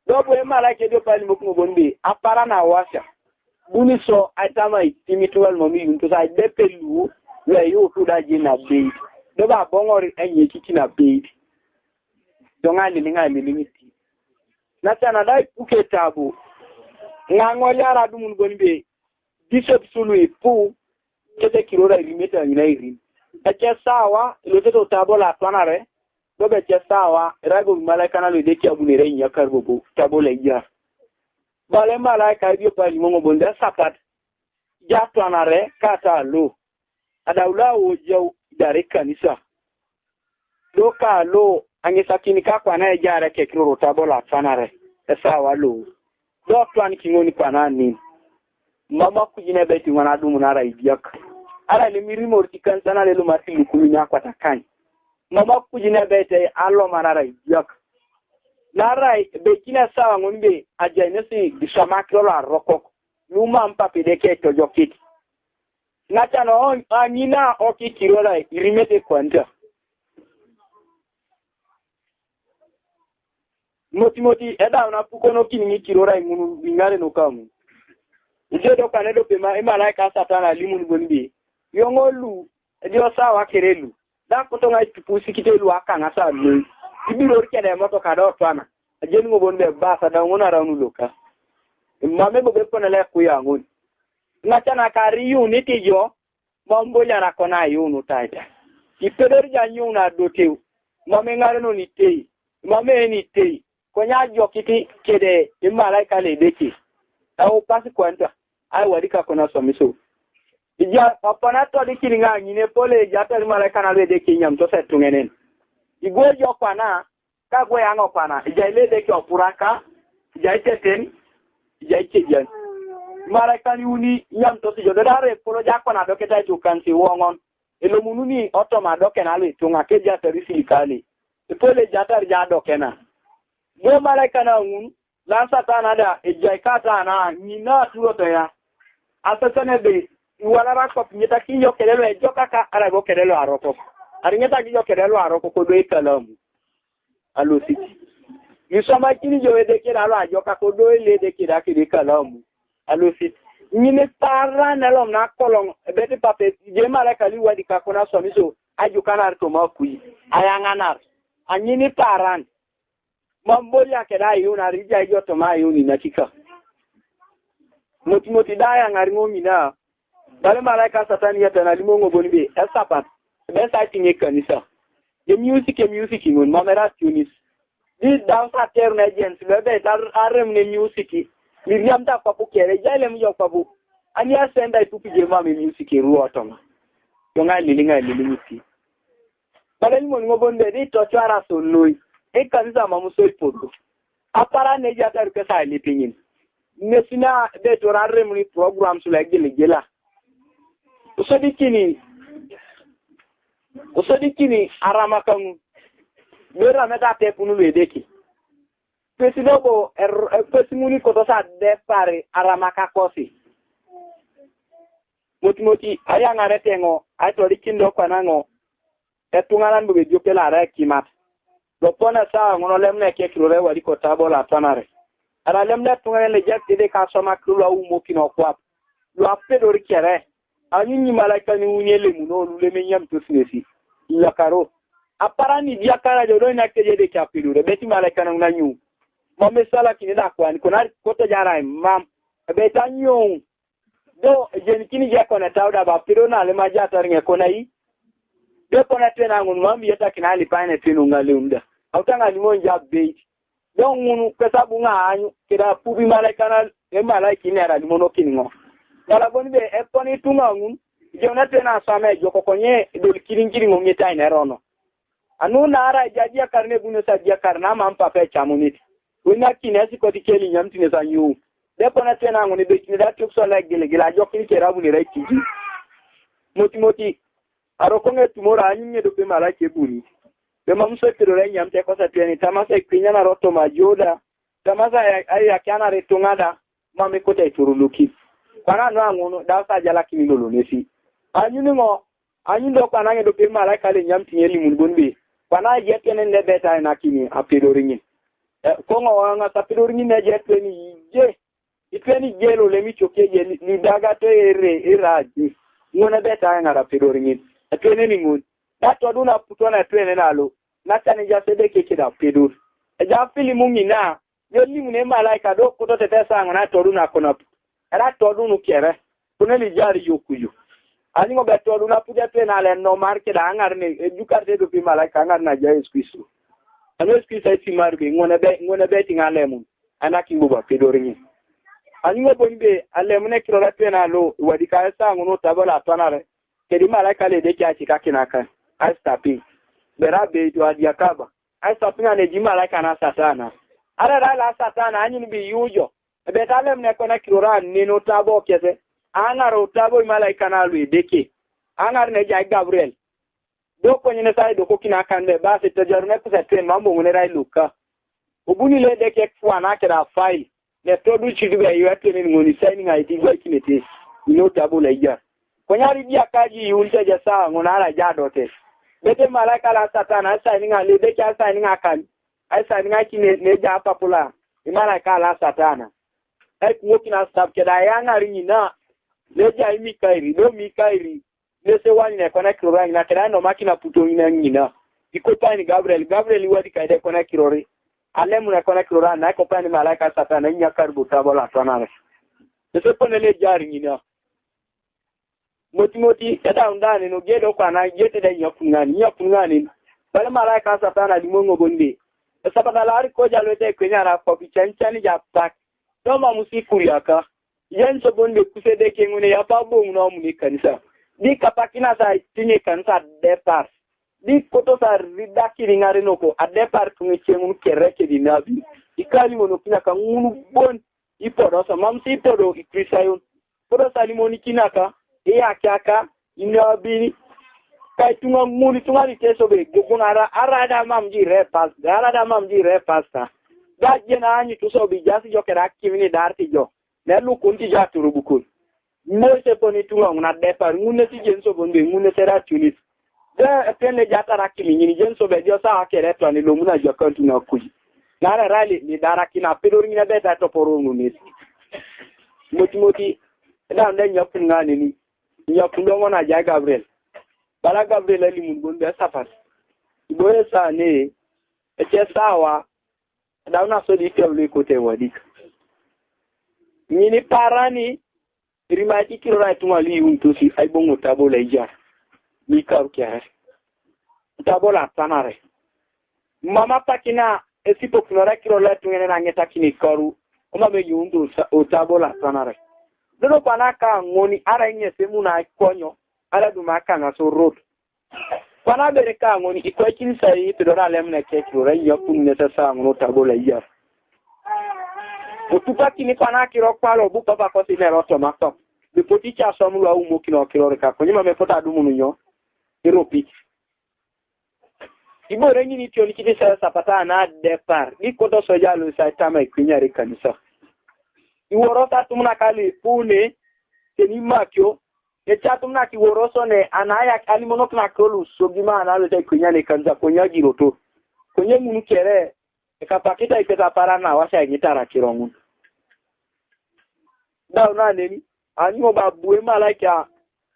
Dobo emalaika ediope alimok ŋo bon be, apara nawasia. Buni so aitama itim ituŋa lu mam iyunitos aidepe lu, lu eyuutu da je nabeit. Dobo aboŋor enyekiki nabeit. Doŋ aliliŋ aliliŋ iti. Natana da ipuke tabu. Ŋaŋoliar adumun bon be, Bishop Sulu ipu, kete kirora irimete aŋina irim. Eke sawa, ilotete otabo lo atwanare, dobo eke sawa, erago imalaikan lu Edeke abunere inyakar bobo, tabo lo ejar. Bala emalaika ediope alimoŋ bon da esapat, ijo atwanare kata lo. Adau lo aojau idare kanisa. Do ka lo aŋisakin ka kwana ejaar ekekiror otabo lo atwanare esawa lo. Do otwan kiŋon kwana anin. Mam akuj nebeit ŋun adumun arai idiak. Arai limirimor ikanisa nalelomasi lukumin akwat akany. Mam akuj nebeit alomar arai idiak. Narai ebeikin esawa ŋun be ajai nesi iswamakiro loarokok. Lumam papa Edeke etojokit. Nacan aŋina okikiror irimete kwanza. Motimoti edau napukonokin ŋikiror ŋun iŋaren okamu. Ijo do kane dope ma imalaika Satan alimun bon be, yoŋ lu, edio sawa kere lu, da kutoŋa itupusikite lu akaŋasa noi, ibiror kede emotoka da otwana, ajen ŋo bon be basa da ŋun araun loka. Mam ebobo eponele kuya ŋun. Nacan akariunit ijo, mam boliara kona ayuunut aita. Ipedori jo anyuun adoteu, mam iŋarenon itei, mam een itei, konye ajokit kede imalaika lu Edeke. Eupas kwanza, aiwadi kakon aswamisio. Ija apana todikin ŋa ŋin epol ejatar imalaika nalu Edeke inyamitos etuŋenen. Igwo jo kwana, kagwe yaŋ okwana, ijai lu Edeke opuraka, ijai teten, ijai kejan. Imalaikan iuni inyamitos ijo, dodare epol jakwana adoketait ukansi woŋon, elomununi otoma adoken alu ituŋa, kejatar isilikali, epol ejatar jo adokena. Bo imalaikan aŋun, lan Satan da ejai katana, ŋina aturotoya, asesen ebe, iwalara kop, ŋitak ijo kede lu ejokaka, arai bo kede lu arokok, ariŋitak ijo kede lu arokok, do ikalamu. Alosit. Nisomakini jo Edeke da lo ajokak, odo ele Edeke da kede kalamu. Alosit. Ŋini paran elom nakoloŋ, ebet pape, je malaika liwadi kakon aswamisio, ajukanar toma akui, ayaŋanar. Aŋini paran. Mam bolia keda ayuunar, ijai jo toma ayuuni nakika. Motimoti da ayaŋar ŋo ŋina, Bala malaika Satan yatan alimoŋ bon be esapat, ebe sa itiŋ ekanisa. Emusic, emusic ŋun, mam erationis. Di dau sa teru na ejensi, lo ebe tar arem ne music. Miriam ta kwapu kere, ejai lem jo kwapu. Ani asenda itupi je mam emusic eruo toma. Yonga liliŋ, liliŋ iti. Bala limon ŋo bon be, di tochwara so noi. Ekanisa mam so ipodo. Apara neja taru kesa ilipingin. Nesi na betora remuni programs la giligila. Usodikini, usodikini aramakaŋu. Berameta tepunu lu Edeke. Pesi dobo, er-, pesi ŋuni kotosa depari aramakakosi. Motimoti, ayaŋarete ŋo, aitodikin do kwana ŋo. Etuŋanan bobo ediope lo arai ekimat. Lopon esaa ŋun olem na ekekiror ewadi kotabo lo atwanare. Arai lem na etuŋanan lo ejai kede kasomak lu aumokin okwap. Lu apedor kere. Aanyu imalaikanin iuni elemuno lu lem enyamitos ŋesi. Iyakaro. Apara nidiakar ajo do inak Edeke apedor. Ebet imalaikanin ŋun anyu. Mam esalakini da kwan. Konari kotojarai mam. Ebet anyoun. Do ejenikini je kona etau da bapiro na lem ajatar ŋe kona i. De kona etwen aŋun mam biyetakin alipain etwen ŋaleun da. Auta ŋalimon je abeit. Do ŋun kwesabu ŋaanyu keda apupi malaika na emalaika inera limonokin ŋo. Bala bon be epon ituŋa ŋun. Ijeun etwen aswam ejok konye edolikini ŋiriŋo ŋitain erono. Anu naarai ejai adiakar nebunio sa adiakar na mam papa ecamunit. Winakin esikot keli nyamit nes anyou. Depon etwen aŋun ibeikin da tiokisio lo egiligil ajokin kere abunere aitiji. Motimoti, arokoŋ etumoro aanyun ŋedope mala kebuni. Bemam so epedore enyamit ekosa etwen, tamasa ekwenyanar otoma ajo da, tamasa aya-, ayakianar ituŋa da, mam ikote aitor lokipi. Kwana nu aŋun, da sa ajalakin lolonesi. Anyuni ŋo, anyuni do kwana ŋedope malaika lo enyamit ŋelimun bon be, kwana ejai etwenen ebe tainakin apedor ŋin. Eh, koŋo ŋas apedor ŋin ejai etwen ije, itwen ije lolem icoki ejai li-, lidagato ere, ere aji. Ŋun ebe tainakin apedor ŋin. Etwenen ŋun. Da todun aputo na etwenen alo, nacan ejaas Edeke keda apedor. Ejai afilimu ŋina, Yelimuni emalaika do koto tete sa ŋona todun akon aput. Era todun kere. Kuneli jari yokuju. Anyuŋ be todun aput etwen ale nomar keda aŋar ne ejukar te dopi malaika aŋar na ja Yesu Kristo. Ano Yesu Kristo esimar be ŋone be, ŋone be tiŋ alemun. Anakin bobo apedor ŋin. Anyuŋ bon be alemun ekiror etwen alo iwadika esa ŋono tabala atwanare. Kedi malaika lo Edeke acikakin akan. Aisitapin. Bera be ido adiakaba. Aisap ŋa neji malaika na Satana. Arai erai lo Satana anyun bi yujo. Ebe talem nekon ekiror anen otabo kese. Aŋar otabo imalaika na lu Edeke. Aŋar nejai Gabriel. Do konye nesa idokokin akan be basi tojarun epesa twen mam boŋun erai Luka. Obuni lo Edeke ekwan akeda afail. Netodu cik be yu etenen ŋoni saini ŋa iti gwaikinete. Ino otabo lo aijar. Konye aridia kaji iunite je saa ŋun ara ja adote. Bete malaika la Satana asaini ŋa ledeke asaini ŋa kan. Asaini ŋa kine neja apapula. Imalaika la Satana. Aikuŋokin asap keda ayaŋar ŋina. Neja imikairi, do mikairi. Nese wany ne kona kirora ŋina keda nomakin aputo ŋina ŋina. Ikopain Gabriel, Gabriel iwadi kaide kona kirori. Alem ne kona kirora na ikopain malaika Satana inyakar buta bola tonare. Nese kone le jar ŋina. Motimoti edaun da nen ogedo kwana ijete da inyakun ŋanin, inyakun ŋanin. Bala malaika Satana limoŋ obonde. Esabata lari koja lote kwenyara kopi cani cani japak. Toma musi kuriaka. Yen sobon be kuse de keŋune yapa boŋ na omuni kanisa. Di kapakina sa tinye kanisa depar. Di koto sa ridakini ŋarenoko adepar tuŋe ceŋun kere kedi nabi. Ikali mono kinaka ŋun bon. Ipodo so mam si ipodo ikrisayon. Podo sa limoni kinaka. Iyakaka. Inabini. Kai tuŋa ŋun tuŋa ni teso be gugun ara ara da mam ji repas. Ara da mam ji repas ta. Da jena anyi tuso bi jasi jo kera kimini dar ti jo. Ne lukun ti ja turubukun. Mose poni tuŋa ŋun adepar ŋun nesi jen sobon be ŋun nesi ratunit. De epene ja tarakin ŋin jen sobe jo sawa kere twani lomuna jo kantu na kuji. Nara rali ni darakin apidor ŋin abeta toporo ŋun nesi. Moti moti. Edan de nyakun ŋanini. Nyakun do ŋona ja Gabriel. Bala Gabriel alimun bon be sapar. Iboye sa ne. Ece sawa. Adau nasodi iteulu ikote wadik. Ŋini parani irimaiti kirora ituŋa luiunitosi aiboŋ otabo loijar. Luikaru kere. Otabo loatanare. Mam atakina esipokinore ekiror loetuŋenen aŋetakini karu. Omam eyounit otabo loatanare. Dodo kwana ka ŋoni arai ŋes emun aikonyo. Arai duma akaŋas orot. Kwana bere ka ŋun ikwaikin sai pidor alem ne kekiror enyakun nese sa ŋun otabo lo iyar. Otupakini kwana akiro kwalo bu papa kosi nero toma kop. Bipoti cha som lu aumokin okiror ka konye mame pota adumun nyo. Iropit. Ibore ŋini tionikit isaya sapata ana adepar. Ikoto soja lu isai tama ikwinyari kanisa. Iworo satum nakali pune. Teni makio. Eti atum nakiworoso ne anayak alimonokin akiro lusogi ma analeta ikwenya ne kanisa konya giroto. Konye ŋun kere ekapakita ipet apara na wasa enyitara kiro ŋun. Dau na neni anyuŋ ba bue malaika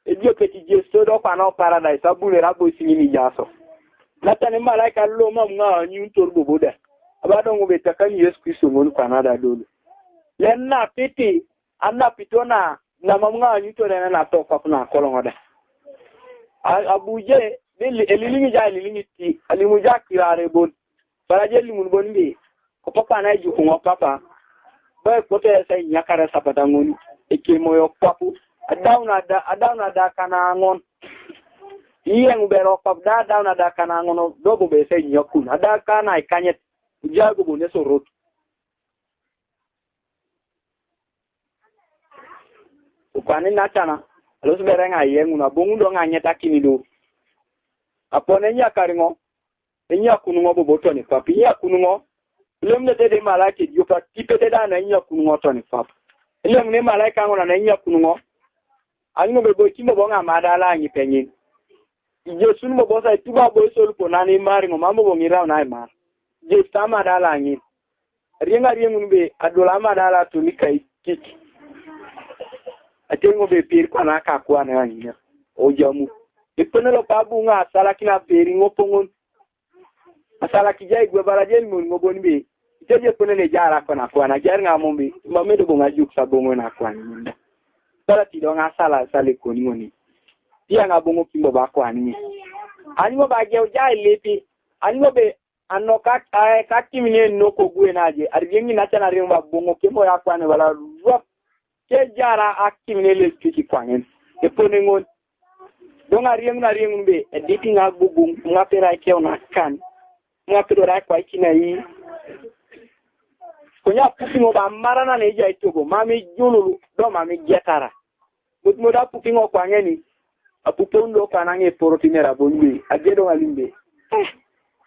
ediopet Jesu do kwana o paradise abunere aboisi ŋini jaso. Natani malaika lomam ŋa anyuntor bobo da. Aba do ŋun betakani Yesu Kristo ŋun kwana da dolo. Len napiti anapito na namam ŋa anyutor ena nato kwap na akoloŋ da. A- abuje eliliŋi ja eliliŋi ti alimu ja kirare bon. Bala je limun bon bi. Kopapa na ijukuŋo papa. Ba ekoto esa inyakare sapata ŋun. Ekemoyo kwapu. Adaun ada adaun ada kana ŋon. Iyeŋ bero kwap da adaun ada kana ŋon. Dobo besa inyakun ada kana ikanyet. Ujago bonesorot. Ukwanin natana, alosibere ŋa yeŋun aboŋun do ŋa nyetakini do. Apon enyakar ŋo, enyakun ŋo bobo toni pap, enyakun ŋo. Ilemunete de malaika ediopa tipete da na enyakun ŋo toni pap. Elem ne malaika ŋo na ne nyakun ŋo. Ani ŋo be bo kimo bo ŋa madala ŋi penyin. Yesu ni bobo sa ituba bo isol po nani mari ŋo mambo bo ŋirau na imar. Yesu ta madala ŋi. Rieŋa rieŋun be adola madala tuni kai kik. Ate ŋo be pir kwa na kakwa na ŋi. Ojamu. Ipene lo pabu ŋa sala kina peri ŋo poŋon. Asala kijai gwe bala jeni mon ŋo bon be. Ite je pene le jara kwa na kwa na jar ŋa mon be. Ma medo bo ŋa juk sa bo ŋo na kwa ni. Sala ti do ŋa sala sale koni ŋoni. Pia ŋa bo ŋo kimbo ba kwa ni. Ani ŋo ba je ojai lepi. Ani ŋo be ano ka, eh, ka kimine no ko gwe na je. Ari gengi na chana rin ba bo ŋo kimbo ya kwa ni bala ruap. Ke jara a kimine le kiki kwa ni. E pone ŋon. Doŋ a rieŋun a rieŋun be edit ŋa guguŋ ŋa pera ikew na kan ŋa kedo ra kwa ikina yi. Konya pupi ŋo ba mara na ne ija itogo mami jululu do mami jetara. Mut mut a pupi ŋo kwa ŋeni. A pupi undo kwa na ŋe poro tinera bon be a je doŋ a limbe. Eh,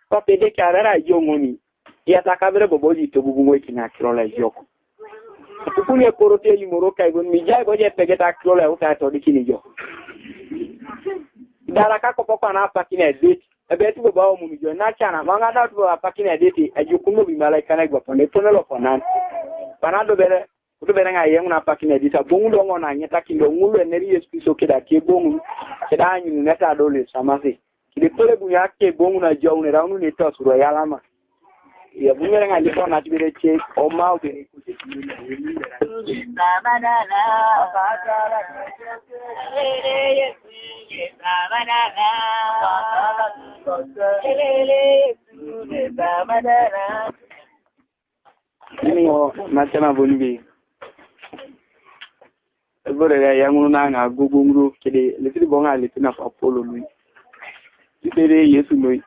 kwa pede kara ra jo ŋoni. Yata kabere bobo ji to bubu ŋo ikina kiro la joko. Kukuni e poro te limoro kai gon mi jai go je pegeta kiro la uta to dikini jo. Dara ka ko pokwa na pakine dit. Ebe tu bobo o munu jo na chana manga da tu bobo pakine dit. E jukun no bi malaika na gwa pone pone lo ponan. Pana do bere. Kutu bere ŋa yeŋ na pakine dit. Abongu do ŋo na nyeta kindo ŋulu eneri Yesu Kristo kida ke bongu. Kida anyu neta do le samasi. Kide pele bu ya ke bongu na jau ne raunu ne to suro ya lama. Ya bu mere ŋa lipo na tibere che o mau bere. Ini o na chana boni be. Ebore ya ya ŋunu na ŋa gogo ŋuru kede letiri bo ŋa leti na pa polo lui. Tibere Yesu noi.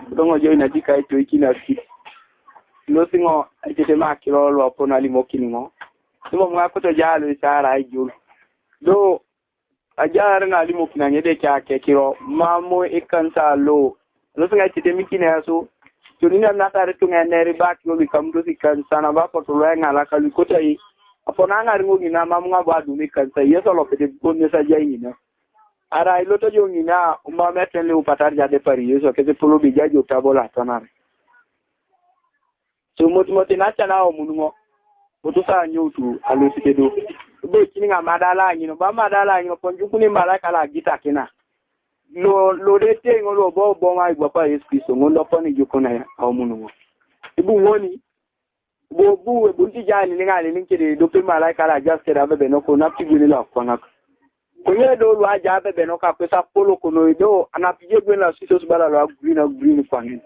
Dongo jo ina dika ito ikina ki. Lo singo ejete ma kiro lo apo na limo kini ŋo. Simo mga koto jalo isara ijul. Do ajar na limo kina ŋede kya ke kiro mamo ikansa lo. Lo singa ejete mikina yaso. Tuni na natare tunga neri baki lo bikam do si kansa na ba poto lo ya ŋala kalu kota i. Apo na ŋari ŋo ŋina mamu ŋa bo adumi kansa Yesu lo pete bonne sa jai ŋina. Ara iloto jo ŋina umame tele upatar jade pari Yesu kete polo bi jajo tabo la tonare. So mot mot na chana o munumo. Otu sa nyotu alusike do. Be kini ŋa madala ŋino ba madala ŋino ponju kuni malaika la gita kina. Lo lo de te ŋo lo bo bo ŋa igwa pa Yesu Kristo ŋo lo poni jukuna ya o munumo. Ibu ŋoni. Bo bu we bunti jali ni ŋa ni kede do pe malaika la just kede abebe no ko na piguni la kwa ŋa. Kunye do lwa ja bebe no ka kwesa polo kono do ana pije gwen la sitos bala lwa green a green kwa ŋen.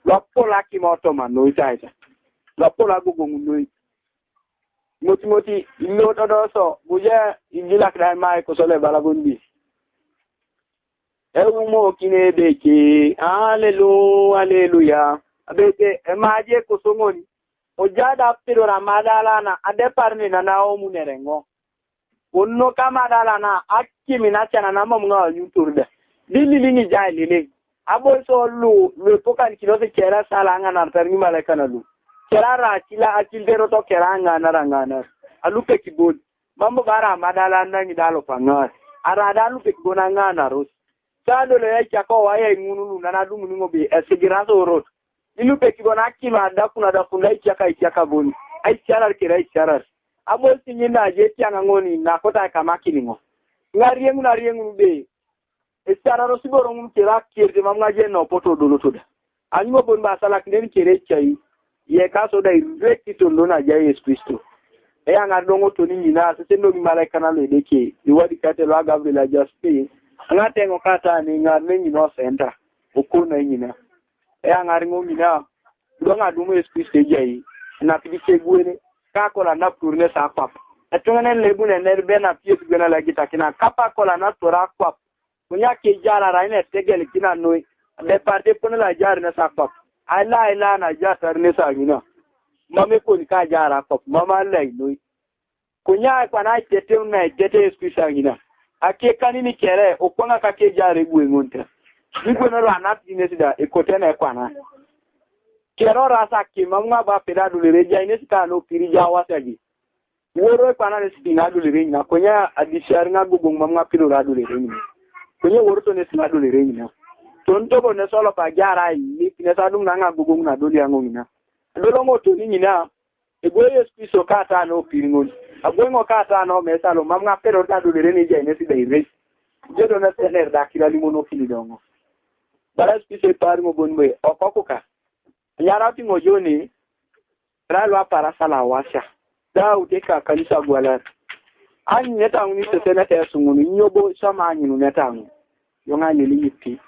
Lwa pola ki moto ma no ita ita. Lwa pola gogo no. Moti moti ilo to do so buje injila kida mai ko sole bala gondi. E umo kine beke. Hallelujah, hallelujah. Abeke e maje ko songoni. Ojada piro na madala na adepar ni na naomu nerengo. Wonno kama dala na akimi na chana na mamu ŋa nyutur de. Di lili ni jai lili. Abo so lu lu pokan kilo se kera sala ŋa na tar ni malaika na lu. Kera ra kila akil dero to kera ŋa na ra ŋa na. Alu pe kibon. Mambo bara madala na ni dalo pangar. Ara da lu pe kibon ŋa na ros. Sa dole ya chako wa ya ŋunu lu na na dumu ni ŋo be esigira so rot. Ilu pe kibon akima da kuna da kunda ichaka ichaka boni. Aicharar kera aicharar. Abo sinyi na je tiaŋa ŋoni na kota kama kini ŋo. Ŋa rieŋu na rieŋu be. Esararo siboro ŋun kera kirte mam ŋa je no poto dolo toda. Ani ŋo bon ba salak nen kere chai. Ye ka so da ireki tondo na ja Yesu Kristo. E aŋar doŋo toni ŋina sese ndo malaika na lo edeke. Iwadi kate lo a Gabriel a jaspe. Aŋa teŋo kata ni ŋar ne ŋino senta. Okona ŋina. E aŋar ŋo ŋina. Doŋ adumu Yesu Kristo ejai. Na pidi kegwene. Ka kola na purne sa kwap. Etuŋanen lebun ener be na piet gwena la gitakina. Kapa kola na tora kwap. Kunya ke jara ra ine tegel kina noi. De parte pone la jar ne sa kwap. Ai la ai la na jatar ne sa ŋina. Mame koni ka jara kwap. Mama la noi. Kunya kwa na tete na tete Yesu Kristo ŋina. Ake kanini kere okwaŋa ka ke jare gwe ŋonta. Ni gwe no la na tine sida ekote na kwana. Kero rasa ke mam ŋa ba peda dulere ja ine sita no piri ja wasa ji. Woro ekwana nesi pi ŋadolere nyina, konye adisiar ŋagogoŋ mam ŋapilor adolere nyina. Konye woroto nesi ŋadolere nyina. Tonitobo nes olop ajaar ailip nes adum na ŋagogoŋ nadoli aŋo nyina. Adoloŋ otoni nyina, egwoi Yesu Kristo kata na opir ŋon. Agwoi ŋo kata na omesa lo mam ŋapilor adolere nejai nesi da irei. Ijedo nes ener da kira limonokin doŋo. Bara Yesu Kristo epar ŋo bon be, okokuka. Anyarauti ŋojoni, rai lu aparasa lawasia, daut eka kanisa gwalar. Anyuneta ŋun isesenete esuŋun, inyo bo isoma anyununeta ŋun? Yoŋ aliliŋit.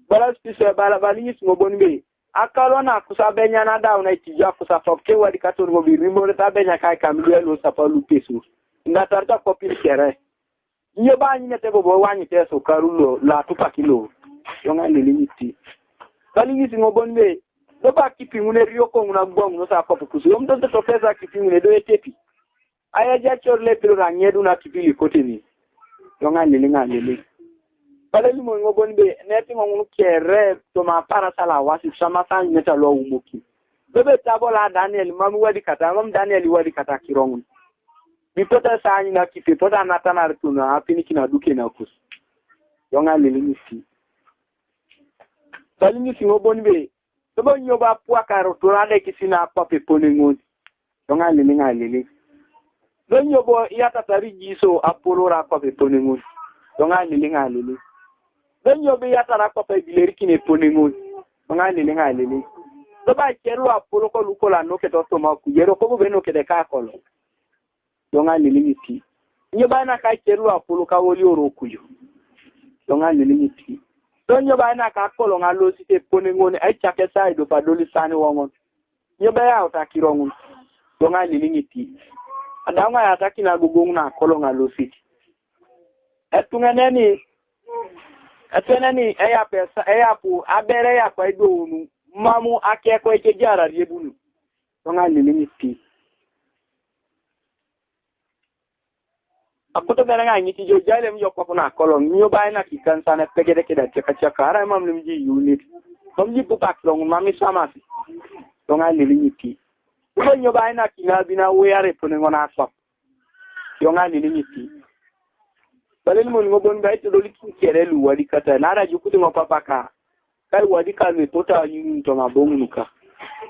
Bala sise bala baliŋit ŋo bon be, akalo nakus abenya nadaun aitiju akus apap kewadi kator bobo irimorete abenya kaikam luelusapa lupesu. Indatarita kopil kere. Inyo ba anyunete bobo iwanyit esukaru lo, lo atupaki lo? Yoŋ aliliŋit. Baliŋit ŋo bon be, do ba kipi ŋun erioko ŋun agwa ŋun sa akopukus. Yom do topesa kipi ŋun edo etepi. Aya jacor lepilor aŋedun akipi likoteni. Yoŋ aliliŋ aliliŋ. Bala elimon ŋo bon be, netiŋo ŋun kere toma aparasa lawasi samasa anyuneta lo aumokin. Bebe tabo la Daniel mam iwadikata, mam Daniel iwadikata akiro ŋun. Bipote saany nakipe, pote anatanar tun apinikin aduke nakus. Yoŋ aliliŋisi. Toliŋisi ŋo bon be, tobo nyo bo apuakar tun adekisi nakwap epone ŋon? Yoŋ aliliŋ aliliŋ. Do nyo bo iyatatar ijiso apolor akwap epone ŋon? Yoŋ aliliŋ aliliŋ. Do nyo bo iyatar akwap ebilerikin epone ŋon? Yoŋ aliliŋ aliliŋ. Tobo aicer luapolok lukolo anokete otoma akujere kobo be enokete kakolo. Yoŋ aliliŋiti. Inyo bo ainak aicer luapolok awolioro okuju? Yoŋ aliliŋiti. Do inyo bo ainak akoloŋ alosit epone ŋon aicak esaa idop adolisan woŋon? Inyo bo eyaut akiro ŋun? Yoŋ aliliŋiti. Adaŋ ayatakin agogoŋ na akoloŋ alosit. Etuŋeneni, etuŋeneni eyapu esa-, eyapu aber eyapu aidounu mamu akeko ekejarar ebunu. Yoŋ aliliŋiti. Akoto bere ŋa ŋiti jo jalem jo kwap na akoloŋ, inyo bo ainak ikanisa na epegede keda tiakatiaka, arai mam lim ji unit. Mam ji pupak loŋ, mam isamasi. Yoŋ aliliŋiti. Ibo inyo bo ainak inabi na wuyar epone ŋona akwap? Yoŋ aliliŋiti. Bala elimon ŋo bon be aitodolikin kere luwadikata, naarai ajukut ŋo papaka. Kai wadi kanu epoto anyunyun toma aboŋ nuka.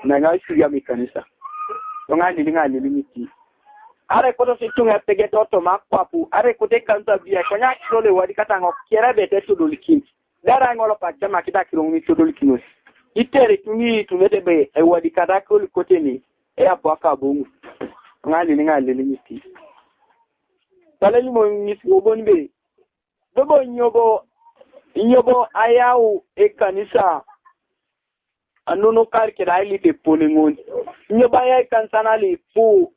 Nanga isuriam ikanisa. Yoŋ aliliŋ aliliŋiti. Arai kotos ituŋa epegete otoma akwapu, arai kote kanisa bia, konya akiro lo ewadikata ŋo kere be etodolikin. Darai ŋolo pacamakit akiro ŋun itodolikinos. Itere tumi itumete be ewadikata akiro lukoteni, eyapu akaboŋu. Yoŋ aliliŋ aliliŋiti. Bala elimon ŋis ŋo bon be, Bobo inyo bo, inyo bo ayau ekanisa anunukar keda ailip epone ŋon? Inyo bo ayau ekanisa nalipu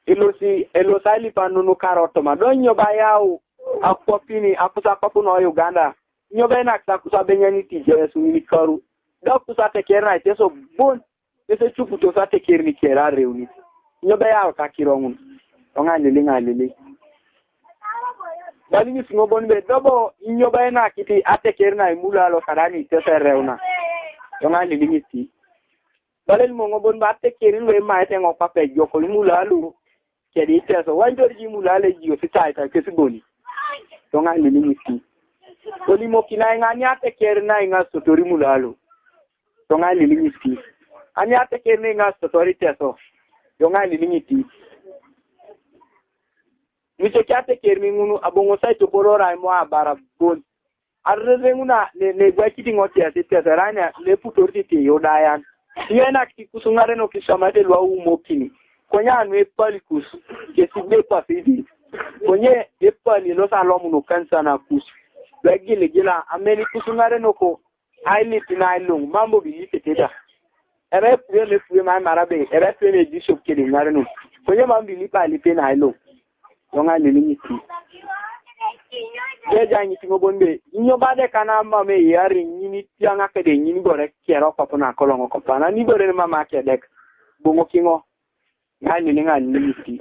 elosi, elosi ailip anunukar otoma? Do inyo bo ayau akwapini, akus akwap no Uganda? Inyo bo enakis akus abenyanit ijesu ŋinikaru? Do akus ateker na Iteso bon? Ŋes ecuputos ateker nikere areunit. Inyo bo eyaut akiro ŋun? Yoŋ aliliŋ aliliŋ. Baliŋis ŋo bon be, dobo inyo bo enakit ateker na imulalo kada ni Iteso ereuna? Yoŋ aliliŋisi. Bala elimo ŋo bon be ateker lu emaete ŋo kwape ejok imulalo. Kedi Iteso, wanjori ji imulalo ejio sitaita kesiboni. Yoŋ aliliŋisi. Olimokinai ŋani ateker na iŋasotor imulalo? Yoŋ aliliŋiti. Ani ateker ne iŋas totor Iteso? Yoŋ aliliŋiti. Miseki ateker ne ŋun aboŋos aitopolor aimo abara bon. Arere ŋuna ne, ne egwakiti ŋotias Iteso, erania ne eputorit iti Yudayan. Iye nakiti kus ŋarenok iswamaete lu aumokini. Konye anu epalikus, kesi be kwape idin. Konye epali elosi alomun okanisa nakus. Lu egiligila, ameni kus ŋarenok ailip nailoŋ, mam bobo ilipete da. Ebe epue me epue ma imara be, ebe epue me bishop kede ŋarenok. Konye mam bo ilip ailip nailoŋ. Yoŋ aliliŋiti. Jeja ŋiti ŋo bon be, inyo bade kana mam eyari ŋini tiaŋ kede ŋini bore kero kop na koloŋ kop. Ana ni bore ni mam akedek. Boŋo kiŋo. Ŋa nini ŋa nini ti.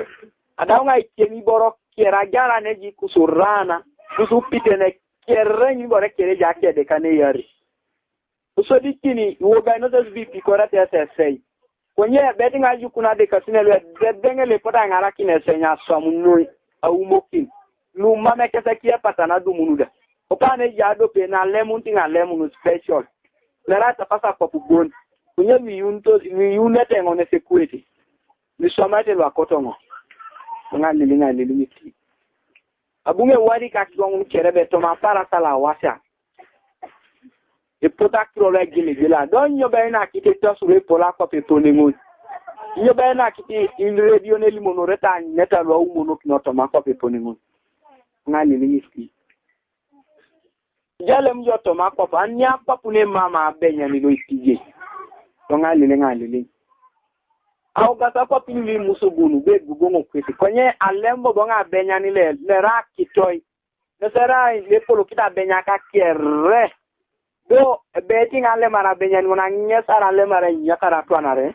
Adau ŋa ikieni boro kera gara neji kusurana. Kusu pitene kere ŋini bore kere ja kede kane yari. Kusodikini iwogainoto S B P kore te S S A. Konye beti ŋa jukuna de kasine lu ededeŋ le pota ŋarakin esenya aswam noi aumokin. Lumam ekesek epatana dumunu da. Opa ne ja dope nalemun ti ŋalemun special. Nera tapasa kop bon. Konye miyunto, miyunete ŋo nesekuete. Miswamaete lu akoto ŋo. Ŋalili, ŋalili miti. Abu ŋe wadi ka kiroŋun kere be toma parasa la wasa. Epot akiro lo egiligila. Do nyo be ina kite tasuru epol akwap epone ŋun. Nyo be ina kite in redio ne limonore ta neta lo aumonokino toma akwap epone ŋun. Ŋalili miti. Jalem jo toma akwap, ania akwap ne mama abenyani lo itije. To ŋalili, ŋalili. Au gasa akwap ni musugunu be gugoŋo kwesi. Konye alem bobo ŋa abenyani le, le ra kitoi. Nesera le polo kita benya ka kere. Do, beti ŋa lemara benyani ŋuna ŋesara lemara nyakara twanare.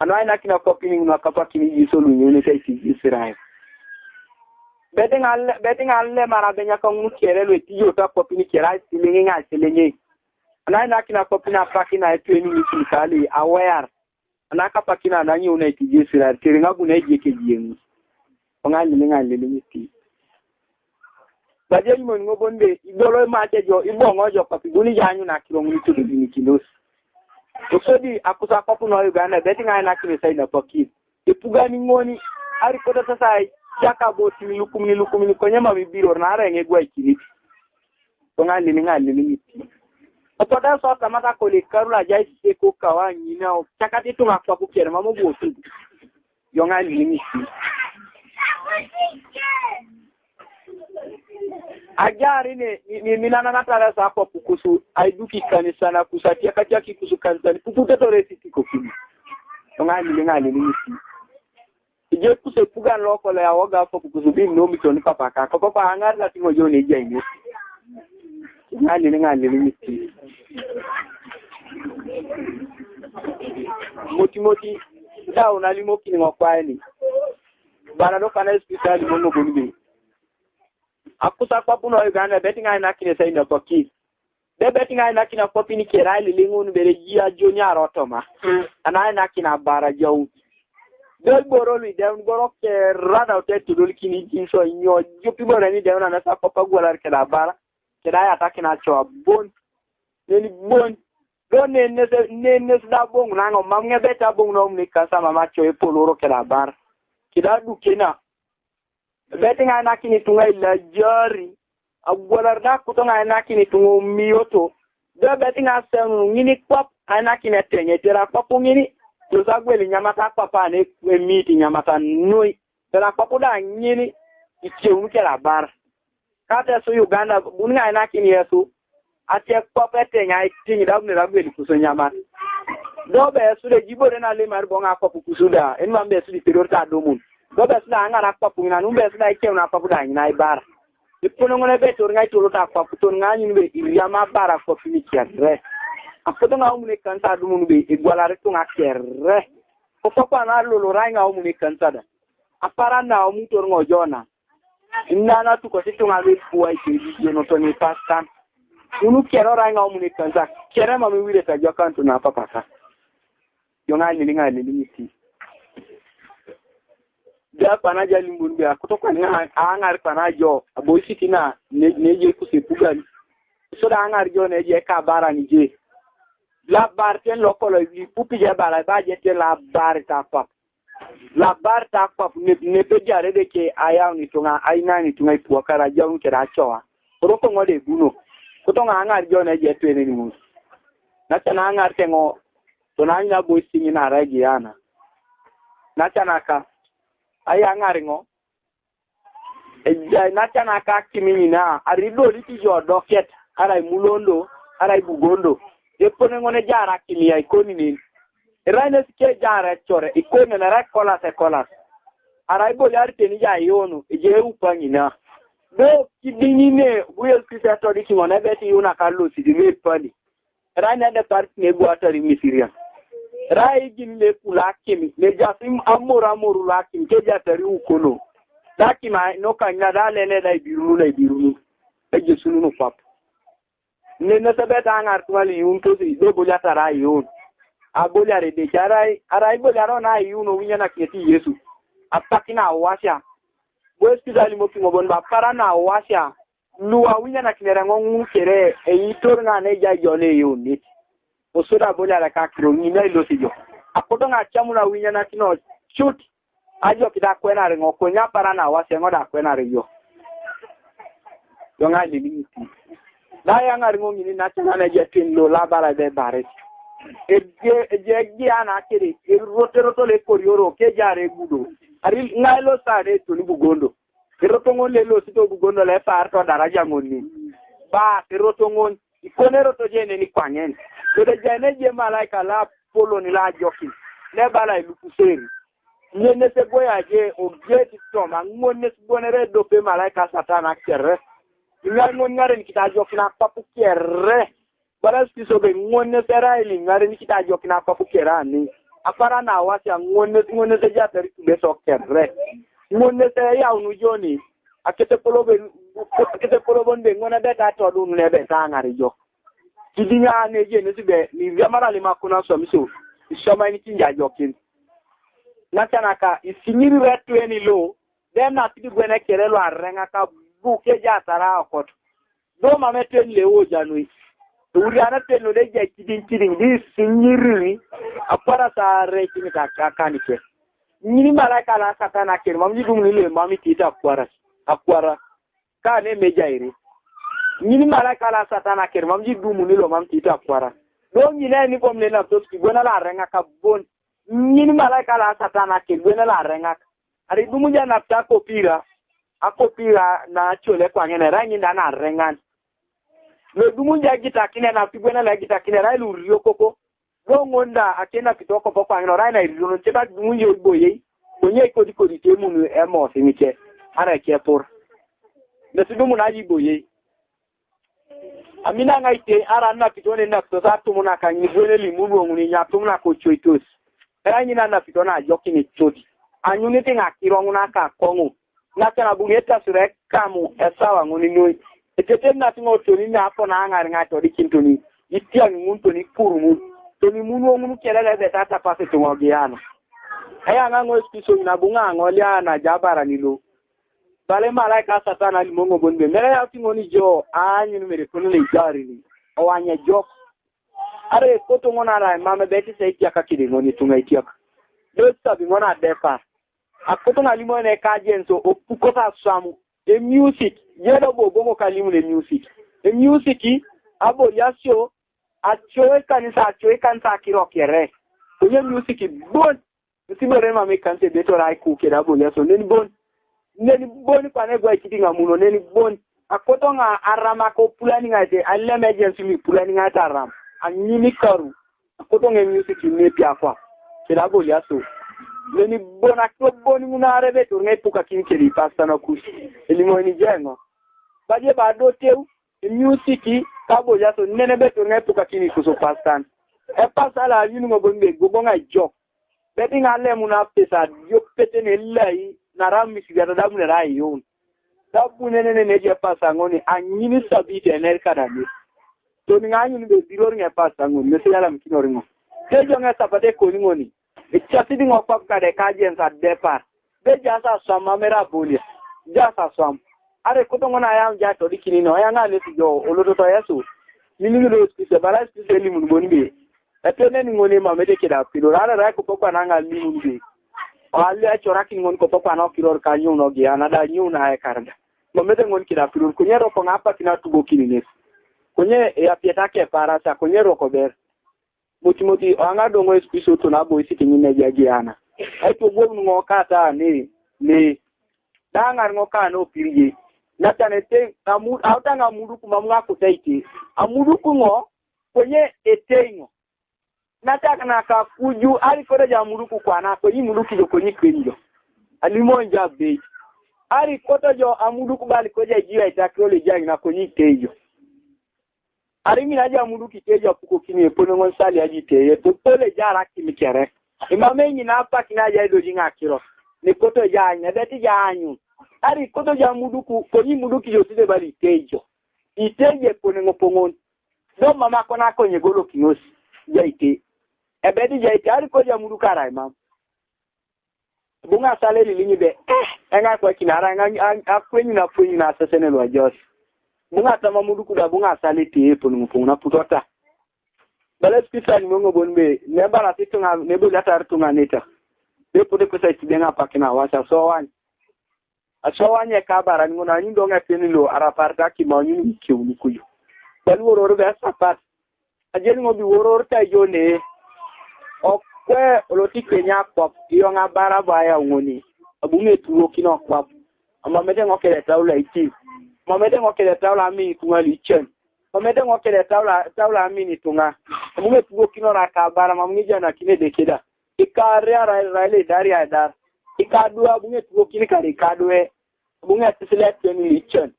Ano ainakin akwapin ŋun akapakini Yesu lu nyene ka iti Israel. Beti ŋa le, beti ŋa lemara benya ka ŋun kere lu eti yota akwapin kere aisiliŋi ŋa aisiliŋi. Ano ainakin akwapin apakin aitweni ni sirikali awear. Ana kapakina na nyu na itije Israel, kiri ŋa bu na ije ke jiyeŋ. Oŋa lili ŋa lili miti. Baje limon ŋo bon be, idolo ma te jo, iboŋo jo papi, guni ja nyu na kiro ŋuni tudu dini kilos. Osodi akusa kopu no Uganda, beti ŋa na kire sai na papi. Ipugani ŋoni, ari koda sasa, jaka boti ni lukumi ni lukumi ni konyama mi biro na ara ŋe gwa ikini. Oŋa lili ŋa lili miti. Opoda so tamata kole karula jai seko kawa nyina o. Chakati tunga kwa kukere mamo botu. Yoŋa lili miti. Ajari ne, ni, ni minana natara sa kwa kukusu, aiduki kanisa na kusatia katia kikusu kanisa, ni pukuta tore siti kokini. Yoŋa lili ŋa lili miti. Ije kuse pugan lokole awoga fo kukusu bin no mitoni papaka. Ko papa aŋar na timo jo ne jaine. Ŋalili ŋalili miti. Moti moti. Dau na limo kini ŋo kwaeni. Bana do kana hospitali mo no goni be. Akusa kwa puno Uganda beti ŋa ina kine sai na kwa ki. Bebet ŋa inakin akwapin kere aililiŋun bere ji ajoni arotoma. Ana inakin abara jaun. Do iboro lu ideun goro kera da ute tudul kini jinso inyo jupi boro ni ideun anasa akwap agwalar keda abara. Keda ayatakin aco abon. Neni bon. Do nenes, nenes da boŋ naŋo mam ŋebet aboŋ nom ni kansa mam aco epoloro keda abara. Keda dukena. Beti ŋa inakin ituŋa ilajari, agwalar da kuto ŋa inakin ituŋa omiyoto, do beti ŋa senu ŋini kwap, a inakin eteŋ eter akwap ŋini, tos agwel inyamata akwap ane emiit inyamata noi, ter akwap da ŋini, iceun kere abar. Kata esu Uganda, bun ŋa inakin yesu, Ate kwap eteŋ aitiŋ da bunere agwel kusu nyaman. Do be esu de jibore na lemar boŋ akwap kusu da, en mam be esu di pedor ta domun. Do be esu da aŋar akwap ŋina, num be esu da ikeun akwap da ŋina ibar. Ipono ŋone be tor ŋa itolot akwap ton ŋa anyun be iriam abar akwap ni kere. Apoto ŋa umune kanisa adumun be igwalari tuŋa kere. Kopo kwana lolo rai ŋa umune kanisa da. Apara na omutor ŋo jona. Inana tuko ti tuŋa lu ipuwai ke idijenotoni pastan. Unu kero rai ŋa omuni kanisa kere mami wile ta jwa kantu na papaka. Yo ŋa nini ŋa nini miti. Ja kwana ja limbun be akuto kwan ŋa aŋar kwana jo aboisiti na ne je kuse pugan. So da aŋar jo ne je ka bara ni je. La bar ten lokolo ipupi je bala ba je te la bar ta pap. Labar ta kwap ne, ne pediare de ke ayau ni tunga, aina ni tunga ipuakara jau ni kera choa. Roko ŋo de guno. Kuto ŋa aŋar jo ne je twene ni mus. Na chana aŋar te ŋo. To na ina boy singi na regi ana. Na chana ka. Ai aŋar ŋo. Ejai na chana ka kimi ŋina, aridoli ti jo doket, arai mulondo, arai bugondo. Epone ŋone jara kimi ai koni nin. Erai nesi ke jara echore, ikoni nen erai kolas ekolas. Arai boli ariteni ja ionu, eje eupa ŋina. Do kidiŋine, bu Yesu Kristo etodiki ŋone ebet iuna kalosi, dime ipali. Erai nedeparit nebuatari Misirian. Erai igin lepu lakim, nejasim amor amoru lakim, kejatari ukono. Lakim a, nokanyina da lele da ibirunu na ibirunu. Ejesununu pap. Nenesebet aŋar tuŋa liuntosi, doboliatara ayun. aboliare dec, arai, arai iboliare na iyuun owinyanakine ti Yesu, apak na awasia. Bo esipis alimoki ŋo bon ba apara na awasia, lu awinyanakinere ŋo ŋun kere eitor ŋa ne ejai jo ne eunit. Kosodi aboliare ka akiro ŋina ilosi jo. Akoto ŋa acamun awinyanakinos cut, ajokit akwenare ŋo, konye apara na awasia ŋo da akwenare jo. Jo ŋa aliliŋiti. Da ayaŋar ŋo ŋini nacanan ejetin lo labala ebe barit. Eje, eje egia na kere, eroteroto le ekorioro, kejaar egudo. Ari ŋai lo saa ne etoni bugondo. Eroto ŋon le elosito bugondo le epaar to daraja ŋoni. Ba, eroto ŋon, ikon eroto je neni kwaŋen. Kede jai neje malaika lo apolon lo ajokin, nebala ilukuseri. Nyenes egoyaje oget toma, ŋones bonere edope malaika Satan akere. Iŋar ŋon ŋaren kitajokin akwap kere. Bala Yesu Kristo be ŋones erai liŋaren kitajokin akwap kere ani. Apara na awasia ŋones, ŋones ejatar kubesok kere. Ŋones eyaun joni. Aketepolobon, aketepolobon be ŋon ebeta todun nebeta aŋar jo. Kidiŋa nejenesi be, niriamara limakuna somiso, isomainikin jajokin. Nacanaka, isinyiri retuen lo, be napit gwene kere lo areŋak abu kejatar aokot. Do mam etuen lo ewojanui. Euriana etuen lo de ejai kidiŋ kidiŋ, di isinyiriri, akwaras areikinit akanike. Ŋini malaika lo Satan akeni, mam jidumuni lo mam itiit akwaras, akwara. Ka ne mejairi. Ŋini malaika lo Satan akeni, mam jidumuni lo mam itiit akwara. Do ŋine ni bom ne napitos kigwena lo areŋak abon. Ŋini malaika lo Satan akeni, gwena lo areŋak. Ari dumunja napit akopira, akopira na acol ekwaŋen, erai ŋin da nareŋan. Lo dumunja egitakin, napit gwena lo egitakin, erai luriokoko. Do ŋon da akenapit okop kwaŋin, orai na iridon, cetak dumunja iboyei, konye ikodikodit emun emosi ŋice, arai kepur. Nesi dumun aja iboyei. Amina ŋaite, ara anapito ne napitos atum naka ŋibuen elimun woŋun inyo atum naka ocoitos. Erai ŋina anapito na ajokin cut. Anyunit ŋakiro ŋun aka koŋu. Naka nabuni etasura ekamu esawa ŋun noi. Etetem nati ŋo toni na apon aŋar ŋa todikin toni. Itiaŋ ŋun toni kurumun. Toni mun woŋun kelele ebet atapas ituŋa ogiana. Eyaŋa ŋo esukisoi nabo ŋa ŋolia na jabarani lo. Bala emalaika Satan alimoŋ bon be, mere yaut ŋoni jo aanyun mere kono ne ijarini, owany ejok. Are ekoto ŋon arai mam ebet isa itiak kide ŋoni ituŋa itiak. Do sabi ŋon adepar. Akoto ŋa alimoŋ eka ajenso opukot aswamu. Emusic, jedo bobo ŋo kalimun emusic. Emusic, aboliasio, aco ekanisa, aco ekanisa akiro kere. Konye emusic bon. Esibore mam ikanisa ebetor aiku keda aboliaso neni bon. Neni bon kwana egwai kiti ŋamuno neni bon. Akoto ŋa aramak opulani ŋaite alem ejensi lu ipulani ŋaite aram. Anyuni karu. Akoto ŋa emusic nepi akwa. Keda aboliaso. Neni bon akiro bon ŋun arebetor ŋa ipukakini kedi ipastan akus. Elimoni jeŋo. Baje ba doteu. Emusic kaboliaso nene betor ŋa ipukakini kus ipastan. Epasta lo ayuni ŋo bon be gobo ŋa ejok. Beti ŋa alemun apesa diopete ne elai naram misiriat adamunere ayun. Dabunene nene eje pasa ŋoni anyini sabiti ener kadani. Toni ŋa anyun be biror ŋe pasa ŋoni mese yalamikinor ŋo. Tejo ŋe sapata ekoni ŋoni. Ecasit ŋo kwap kade ka ajensa depar. Be jas aswam amere abolia. Jas aswam. Are koto ŋona ayam ja todikini no, ayaŋa nesi jo olototo Yesu. Nini ŋido Yesu Kristo, bala Yesu Kristo elimun bon be. Eteneni ŋon emamete keda apilor, arerai kopokwana ŋalimun be. Oali ecorakin ŋon kopokwana okiror ka nyou nogia, nada nyou na ekar da. Mamete ŋon keda apilor, konye roko ŋapakin atubokini nes. Konye eyapiet akeparasa, konye roko ber. Motimoti, oaŋa doŋo Yesu Kristo ton aboisit ŋin ejagiana. Aitogwok nuŋo kata ne, ne. Daŋar ŋo kana opirije. Natan ete, amu-, auta ŋa amuduku mam ŋakuta ite. Amuduku ŋo, konye etei ŋo. Natak naka kuju, ari koto jo amuduku kwana, konye imuduki jo, konye ikeny jo. Alimon jo abeit. Ari koto jo amuduku bali koja ejio aitakiro lejaŋ na konye itei jo. Ari ŋina aja amuduki ite eja apukokini epone ŋon sali aja ite eye topole eja arakin kere. Imam eŋina apak na aja idoji ŋakiro. Nikoto eja aanyun, ebet eja aanyun. Ari ikoto eja amuduku, konye imuduki jo tide bali ite ijo. Ite eja epone ŋopoŋon. Do mama kona konye golokinos. Ja ite. Ebedi ja ite ari ko ja mudu karai mam. Bunga sale li linyi be, eh, enga kwa kinara, enga, a, a kwenyu na kwenyu na sese ne lwa jos. Bunga tama mudu kuda bunga sale ti epo nungu punguna putota. Bale spisa ni mongo bon be, ne bara ti tunga, ne bo latar tunga neta. Be pote kwesa iti denga pakina wasa, so wani. Aso wanye ka bara ni ngona nyi donga teni lo, ara parta ki ma nyi ni kiu ni kuyu. Bali woror be sapat. Ajeni ngo bi woror ta jone. Okwe oloti Kenya kwap, iyo nga bara ba ya ngoni. Abu me tuwo kino kwap. Ama mede ngo kele taula iti. Ama mede ngo kele taula mi tunga li chen. Ama mede ngo kele taula, taula mi ni tunga. Abu me tuwo kino ra ka bara, ma mngi jana kine dekeda. Ika ria ra, ra le dari a dar. Ika dua bunge tuwo kini kari ika due. Bunge tisile teni li chen.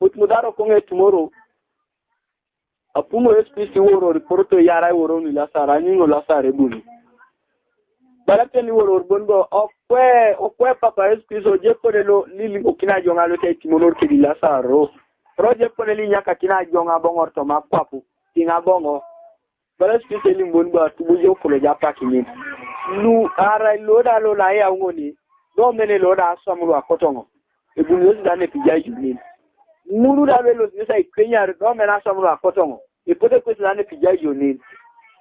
Mut mudaro konge tomorrow. Apumo S P C woro reporto yara woro ni lasara, ni ngo lasara ebuni. Bara teni woro bon bo, okwe, okwe papa S P C o je pone lo, lili okina jonga lo te timonor kedi lasaro. Ro je pone li nyaka kina jonga bongor to ma kwapu. Kinga bongo. Bara spise limbon ba tubu jo kolo ja paki ni. Lu ara lo da lo la ya ngoni. Do mene lo da asom lo akotongo. E bu lo da ne pija yunin. Mulu da lo lo sa ikwenya do mene asom lo akotongo. E pote kwesi da ne pija yunin.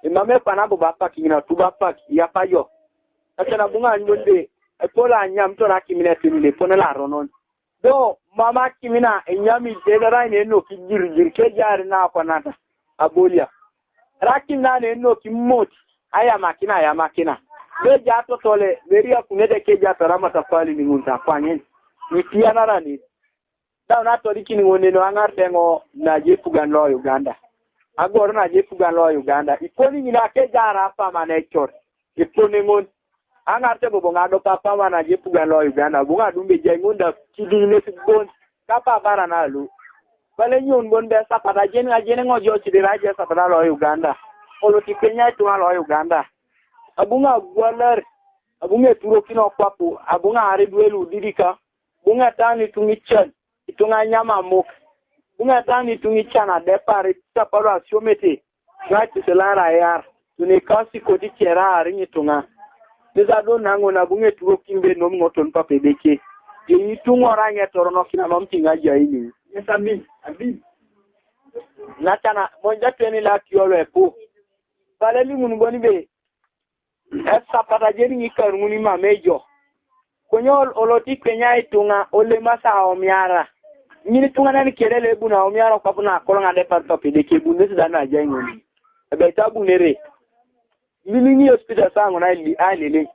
E mame pana bo ba paki na tuba paki ya payo. Ata na bunga nyonde. E pola nyam to na kimine tini le pone la ronon. Do mama kimina enyami dedara ne no ki jirjir ke jari na konata. Abolia. Rakim na ne no ki mot. Aya makina, aya makina. Be ja to tole, be ria kunede ke ja tara matafali ni ngunta kwanyen. Ni pia na rani. Da na to dikini ngone no angar dengo na je pugan lo Uganda. Agoro na je pugan lo Uganda. Ikoni ni na ke jara pa mane chor. Ikoni ngon. Angar te bobo ngado papa mana je pugan lo Uganda. Bunga dumbe je ngunda kidi ne bon. Kapa bara na lu. Bale nyun bon be sapata jen nga jen ngo jo chidi raje sapata lo Uganda. Olo ti Kenya tu lo Uganda. Abunga gwalar. Abunga turo kino kwapu. Abunga ari duelu didika. Bunga tani tungi chan. Itunga nyama muk. Bunga tani tungi chan a depar. Ita palo asiomete. Nga ti selara yar. Tuni kasi koti kera ari nyi tunga. Nisa do nango na bunge tugo kimbe nom ngoton pape deke. Ye nyi tungo ra nge toro no kina nom tinga jaini. Yes, amin. Amin. Natana, monja tweni la kiolo epu. Pale li munu boni be. Esa pata jeri nyi karunguni mamejo. Konyo oloti Kenya itunga ole masa omiara. Nyini tunga nani kelele ebuna omiara kwa kuna kolonga de parto pede ke bunde sida na jai ngoni. Ebe ta bunere. Lili ni hospital sango na ili alele.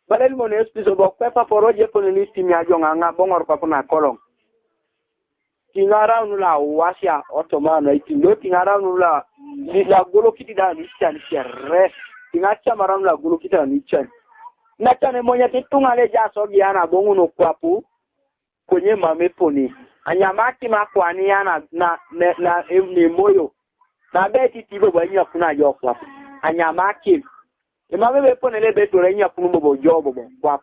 Balel mo ne hospital bo kwepa poroje kono ni timi ajonga nga bongor kwa kuna kolong. Tinga raunu la wasia otomano itindo tinga raunu la, la golo kiti da ni chan kere. Tinga chama raunu la golo kiti da ni chan. Na chane monya ti tunga le ja so gi ana bongu no kwapu. Kwenye mame poni. Anyama ki ma kwani ana na, na, na, em, ni moyo. Na beti tibo ba nya kuna jo kwapu. Anyama ki. Ima bebe pone le beto le nya kunu bobo jo bobo kwap.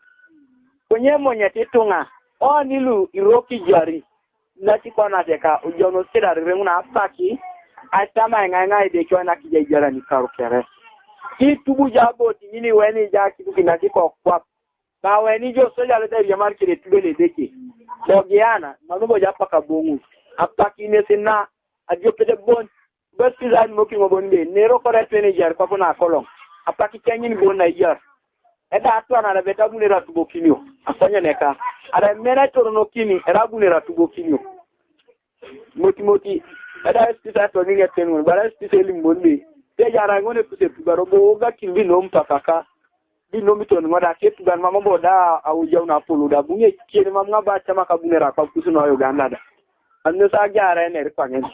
Kwenye monye ti tunga. O nilu iroki jari. Na ti kona teka ujono sida rirenguna apaki. Atama ngai ngai de chwa na kija jara ni karu kere. Ti tubu jabo ti nini weni ja kitu kinati kwa kwap. Ba weni jo soja le de yamar kire tube le deke. Bogiana, manu boja paka bongu. Apaki ne sina, ajo pede bon. Bas ki zan mo ki mo bon be. Nero kore tweni jar kwa kuna kolong. Apaki kenyin bon na jar. Eda atwa na beta bune ra tubo kinyo. Akonya neka. Ara mena toro no kini, era bune ra tubo kinyo. Moti moti. Eda spisa to ni ngetenun. Bara spisa limbon be. Te jara ngone kuse baro bo ga kimbi no mpaka ka. Bi no mi ton ngoda ke tugan mama bo da au jau na pulu da bunge kene mam nga ba chama ka bunge ra kwa kusu no Uganda da. Anno sa gyara ne ri pangen.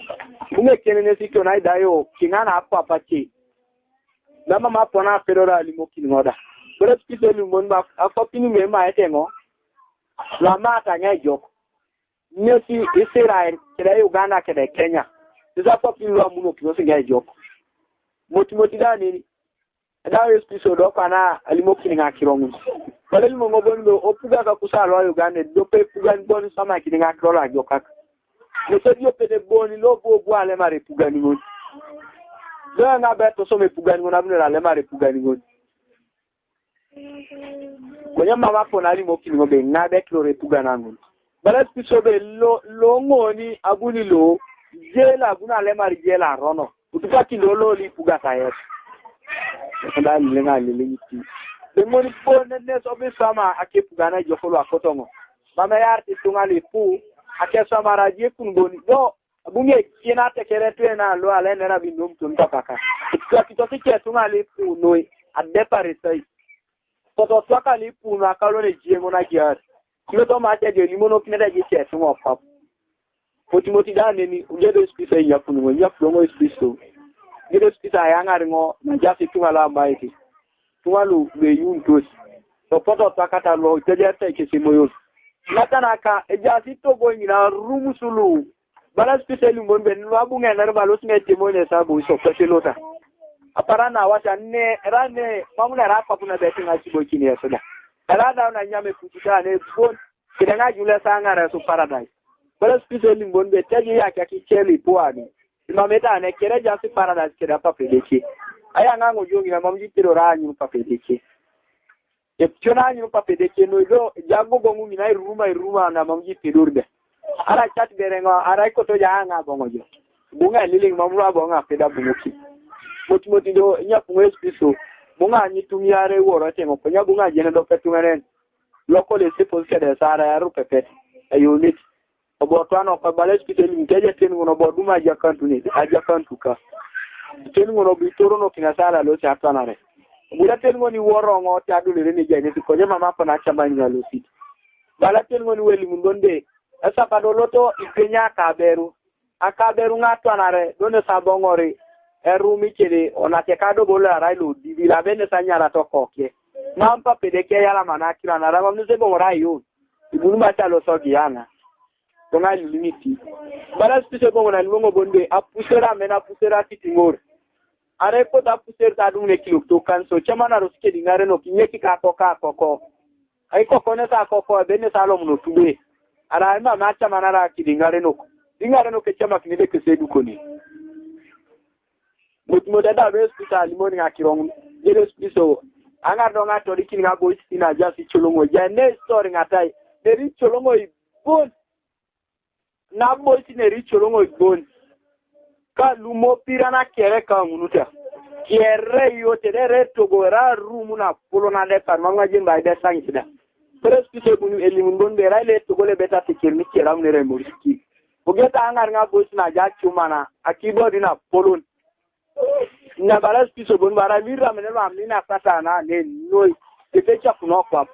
Bunge kene ne si to na da yo kingana apa pati. Na mama pona pero ra limo kin ngoda. Pero ti se limo ba akwa pini me ma etengo. La mata ngai jok. Ne si Israel kede Uganda kede Kenya. Isa kwa pini lo amuno kino si ngai jok. Moti moti da ni. Eda Yesu Kristo do kwana alimo kini nga kirongun. Wala limo ngo bon do opuga ka kusa lo Uganda do pe pugan bon sama kini nga kiro la jokak. Ne se dio pe de bon lo bo bo ale mare pugan ngun. Lo ŋa be tosom epugan ŋun abunore alemar epugan ŋun. Konye mama pon alimokin ŋo be ŋa be kiror epugan ŋun. Bala Yesu Kristo be lo, lo ŋoni abuni lo, jela abuni alemar jela arono. Utupakin lo lo lipugata Yesu. Nda liliŋ aliliŋ ti. Be ŋoni pon ne so be sama akepugan ejok lo akoto ŋo. Mama yar ti tuŋa lipu, akeswamara jekun boni. Do, Abu ŋe kien atekeretwe na lo alenera bi nom tun kapaka. Kitos iketuŋa lipu noi adepar esai. Kototwaka lipu nu akalon ejieŋo nagiar. Kiloto ma atejo elimonokinete ejiketuŋa okwap. Kotimoti da neni, ugedo Yesu Kristo enyapun ŋo, enyapun ŋo Yesu Kristo. Ugedo Yesu Kristo ayaŋar ŋo, najaas ituŋa lo amaete. Ituŋa lu lueyuunitos. Topototwakata lo itejerete kes emoyon. Natanaka, ejaas itogo ŋina arumus lu. Bala Yesu Kristo elimon ben, lu abu ŋener balosi ŋetemon esabu isokwete lota. Apara na awasia ne, era ne, mam nera akwap na beti ŋacibokin Yesu da. Era da na nyame kututa ne bon, kide ŋajule sa ŋaresu paradise. Bala Yesu Kristo elimon ben, teji yakia kicheli puani. Imam etane kere jasi paradise kede Papa Edeke. Aya ŋa ŋojo ŋina mam jipiro ra anyun Papa Edeke. Epitio na anyun Papa Edeke no ido jagogoŋ ŋina iruruma iruruma na mam jipidor de. Ara chat bereŋo, ara ikoto ja aŋa boŋojo. Buŋa eliliŋ mam lu aboŋa peda buŋoki. Motimoti do nyapuŋo Yesu Kristo. Buŋa nyitumiare iworo eteŋo, konya buŋa jene do petuŋenen. Lokol esipos kede sara erupepet. Eyunit. Obo otwana oka bala Yesu Kristo elim teja ten ŋun obo oduma ajakantu ne, ajakantu ka. Ten ŋun obo itoronokin esala losi atwanare. Obo da ten ŋun iworoŋo te adolere neja nesi konye mama apana acamany ŋalosit. Bala ten ŋun iwelimun donde, esapa doloto ikwenya akaberu. Akaberu ŋa atwanare, done saboŋori, erumi kede, onate kadobolo arai lodidi, labene sanyara tokoke. Mam Papa Edeke eyalama nakiran, aramam nuseboŋori ayun. Ibuni bata losogiana. Toŋa lilimiti. Bala Yesu Kristo boŋo nalimoŋo bon be apusor amen apusor akitiŋor. Arai epot apusor taduŋ nekilokito kanso camanaros kediŋarenok inyeki kako kakoko. Aikoko nesa akoko ebe nesa alomun otube. Arai mama acamanara kediŋarenok. Diŋarenok ecamakinete kesi edukone. Motimot da Yesu Kristo alimoni ŋakiro ŋun. Yesu Kristo aŋar do ŋatodikin ŋaboisit najaas icoloŋo. Jane story ŋatai. Neri icoloŋo ibon. Naboisit neri icoloŋo ibon. Ka lumo piran akere ka ŋunuta. Kere yo tedere togo era rumu na polo na depar mam ŋajen bai besaŋit da. Yesu Kristo ebuni elimun bon bera ile togo lebeta teker ni kera munere moriki. Ogeta aŋar ŋaboisit naja acumana akibodi na polon. Nyabalas Kristo bon bara miramene lo amina Satana ne noi. Tete cakuno kwap.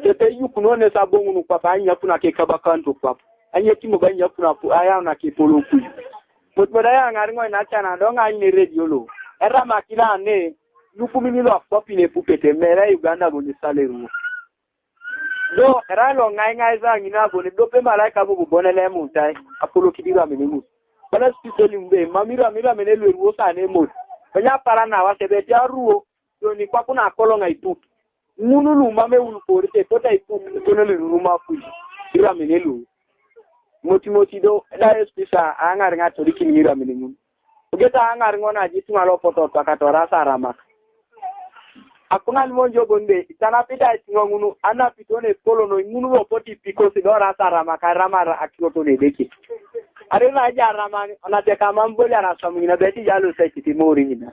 Tete yukuno ne saboŋun kwap anyakuna ke kabakanto kwap. Anyakimo ba anyakuna pu ayauna ke polokui. Motmot ayaŋar ŋo inacana do ŋany ne redio lo. Eramakina ne lukumini lo akwap inepupete mere Uganda lo nisaleruo. Do erai lo ŋaiŋai sa ŋina abone dope malaika bobo bonele emutai apolokit iramene ŋun. Bala sipitali mbe mam iram iramene lu eruo sa nemot. Konye apara nawas ebe ti aruo do nikwapuna akoloŋ aipuk. Ŋun lu mam eulukorite kota aipuk etonel iruruma akuj iramene lu. Motimoti do da Yesu Kristo aŋar ŋa torikin iramene ŋun. Ogeta aŋar ŋona ajituŋa lopoto twakatora saramak. Akuŋal monjo bonde itanapita ituŋa ŋunu anapito nepolo noi ŋunu lopoti pikosi dora saramak aramar akiroto nedeke. Arina aja araman onateka mam boli arasam ŋina beti jalo sekiti mori ŋina.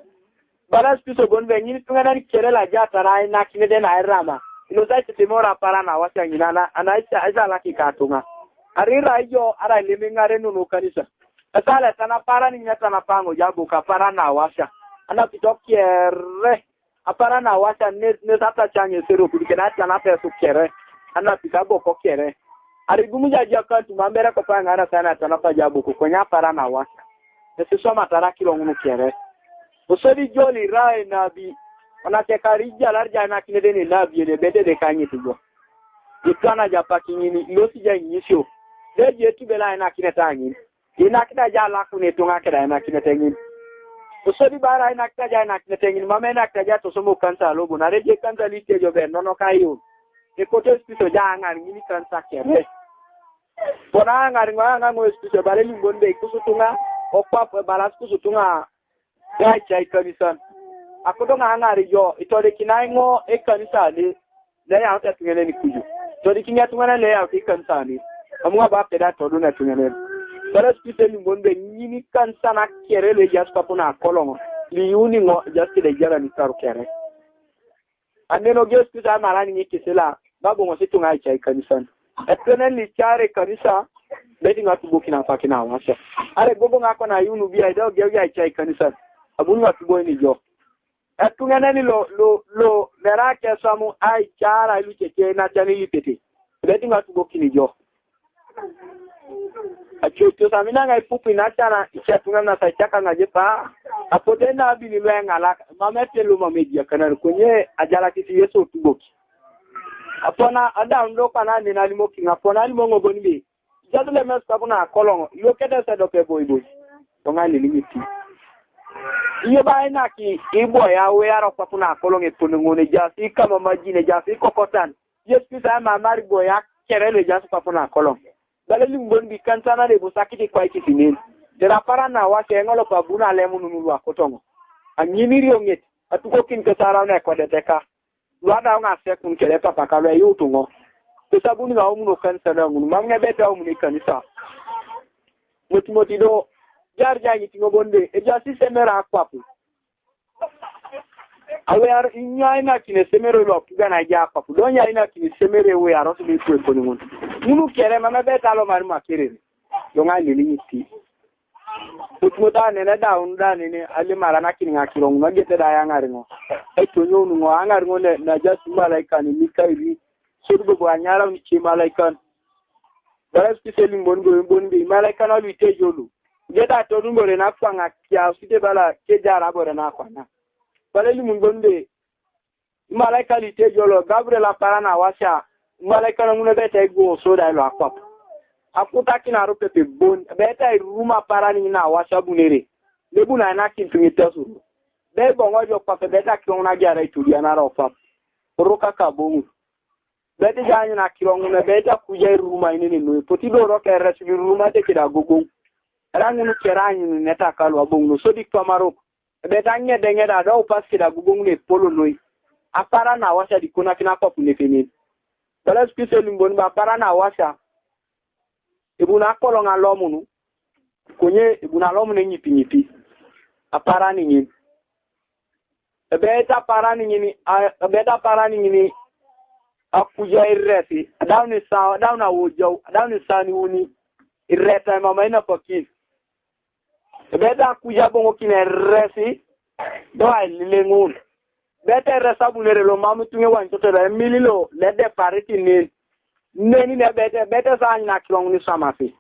Bala spiso bon be ŋini tuŋanan kere la jatara ainakinede nairama. Ilo sekiti mori apara nawasia ŋina ana aisalaki katuŋa. Arira ijo ara ilimiŋare nunu kanisa. Esala etanapara ninyatanapaŋo jabo kapara nawasia. Anapito kere. Apara nawasia nes atacaŋ esero kudiken atanapa esukere. Anapito aboko kere. Arigumuja ajakantu mambere kopa ŋara sana atanapa jaboko konya apara nawasia. Esisomatara kiro ŋunu kere. Osodi joli rai nabi. Onatekari jalar janakinede ne nabi ene bedede kanyit jo. Itwana japakiŋini ilosi ja inyisio. Deji etubela ainakineta aŋin. Inakita ja alakun ituŋa keda ainakinete ŋin. Kosodi bara inakita ja ainakinete ŋin, mama inakita ja tosomo kansa lobo, nareje kansa litejo be nono kayo. Ekoto espiso ja aŋar ŋini kansa kere. Kona aŋar ŋo aŋa ŋo espiso bare limbon be ikusutuŋa. okwap ebalas kusutunga. Yaica ikanisan. Akoto ŋa aŋar ijo itodikinai ŋo ekanisa ne, ne yaut etuŋanan kuju. Itodikin etuŋanan le yaut ekanisa ne. Amu ŋa ba peda todun etuŋanan. Bala spise lumbon be nyini kanisa na kere le jas papu na kolongo. Liyuni ŋo jas kide jara ni karu kere. Aneno Yesu Kristo amara ni kisila, babu ŋo situ ŋa ica ikanisan. Etwenen ni care kanisa, beti ŋa tubokin apakin awasa. Are gobo ŋa kona yunu bia ido geu ya ica ikanisan. Abun ŋa tubo ni jo. Etuŋanan lo, lo, lo, mera kesamu aicara ilu cece na cani lipete. Beti ŋa tubokin jo. Acuoco samina ŋa ipupi natana icetuŋa nasa icaka ŋajepa. Apote na bini lu eŋalak mama etelo mama ejiakanar konye ajalakis Yesu otuboki. Apona adaun do kwana nina alimoki ŋa apona alimo ŋogon bi. Ijatu lemes kabu na akoloŋ iwokete sedok eboiboi. Toŋa liliŋiti. Iyo ba inaki iboya wiyaro kabu na akoloŋ eponoŋon ejaas ikamamajin ejaas ikokotan. Yesu Kristo emamar iboya kere lo ejaas kwap na akoloŋ. Bala elimu bon bi kanisa na ebusakit ikwaikisin en. Dera apara na wake eŋolop abun alemunun lu akotoŋo. Aŋin irioŋet atukokin kesarau na ekodeteka. Lu adau ŋasekun kere papaka lu eyuutuŋo. Kesabuni ŋaomuno kanisa na ŋun mam ŋebete aomuno ikanisa. Motimoti do jarja ŋitiŋo bon de ejaas isemere akwap. Awiar inyo ainakin esemere lo apugan aja akwap do nyo ainakin esemere iwiaros lo ituekon ŋun. Ŋunu kere mam ebet alomar makerere. Yoŋ aliliŋiti. Utumot anene daun da nene alimar anakin ŋakiro ŋun agete da ayaŋar ŋo. Etonyoun ŋo aŋar ŋo naja simalaika ni mikairi. Sodi bobo anyarau nice malaikan. Bala spise limbon go imbon be malaikan alu itejolu. Geda todun bore na kwaŋa kiausite bala kejara bore na kwaŋa. Bala elimun bon be imalaika lu itejolo Gabriel apara na wasia. Imalaika na ŋun ebeta iguo soda ilo akwap. Akutakin arupepe bon ebeta irum apara ni na wasia bunere. Nebun ainakin tuŋitasuru. Be iboŋo jo kwap ebeta kiroŋ na giara itudianara okwap. Orokaka boŋu. Beti jaanyun akiro ŋun ebeit akuja irurumainen noi, epot idoro keres irurumaete keda agogoŋ. Era ŋun kere aanyun netaka luaboŋ nosodi kitomarok. Ebeit aŋedeŋed adau pas keda agogoŋ nepolo noi. Apara na awasia dikonakin akwap nepenen. Bala Yesu Kristo elimbon bo apara na awasia. Ebuni akoloŋ alomun. Konye ebuni alomun eŋipiŋipi. Apara niŋin. Ebeit apara niŋin, ebeit apara niŋin akuja iresi, adaun isao, adaun awojau, adaun isaniuni, ireta emamai napakin. Ebeit akuja aboŋokin eresi, do ailileŋun. Ebeit eresi abunere lo mam ituŋa ewanitoto da emili lo ledeparit nen. Neni ne ebeit, ebeit esaany nakiroŋ niswamasi.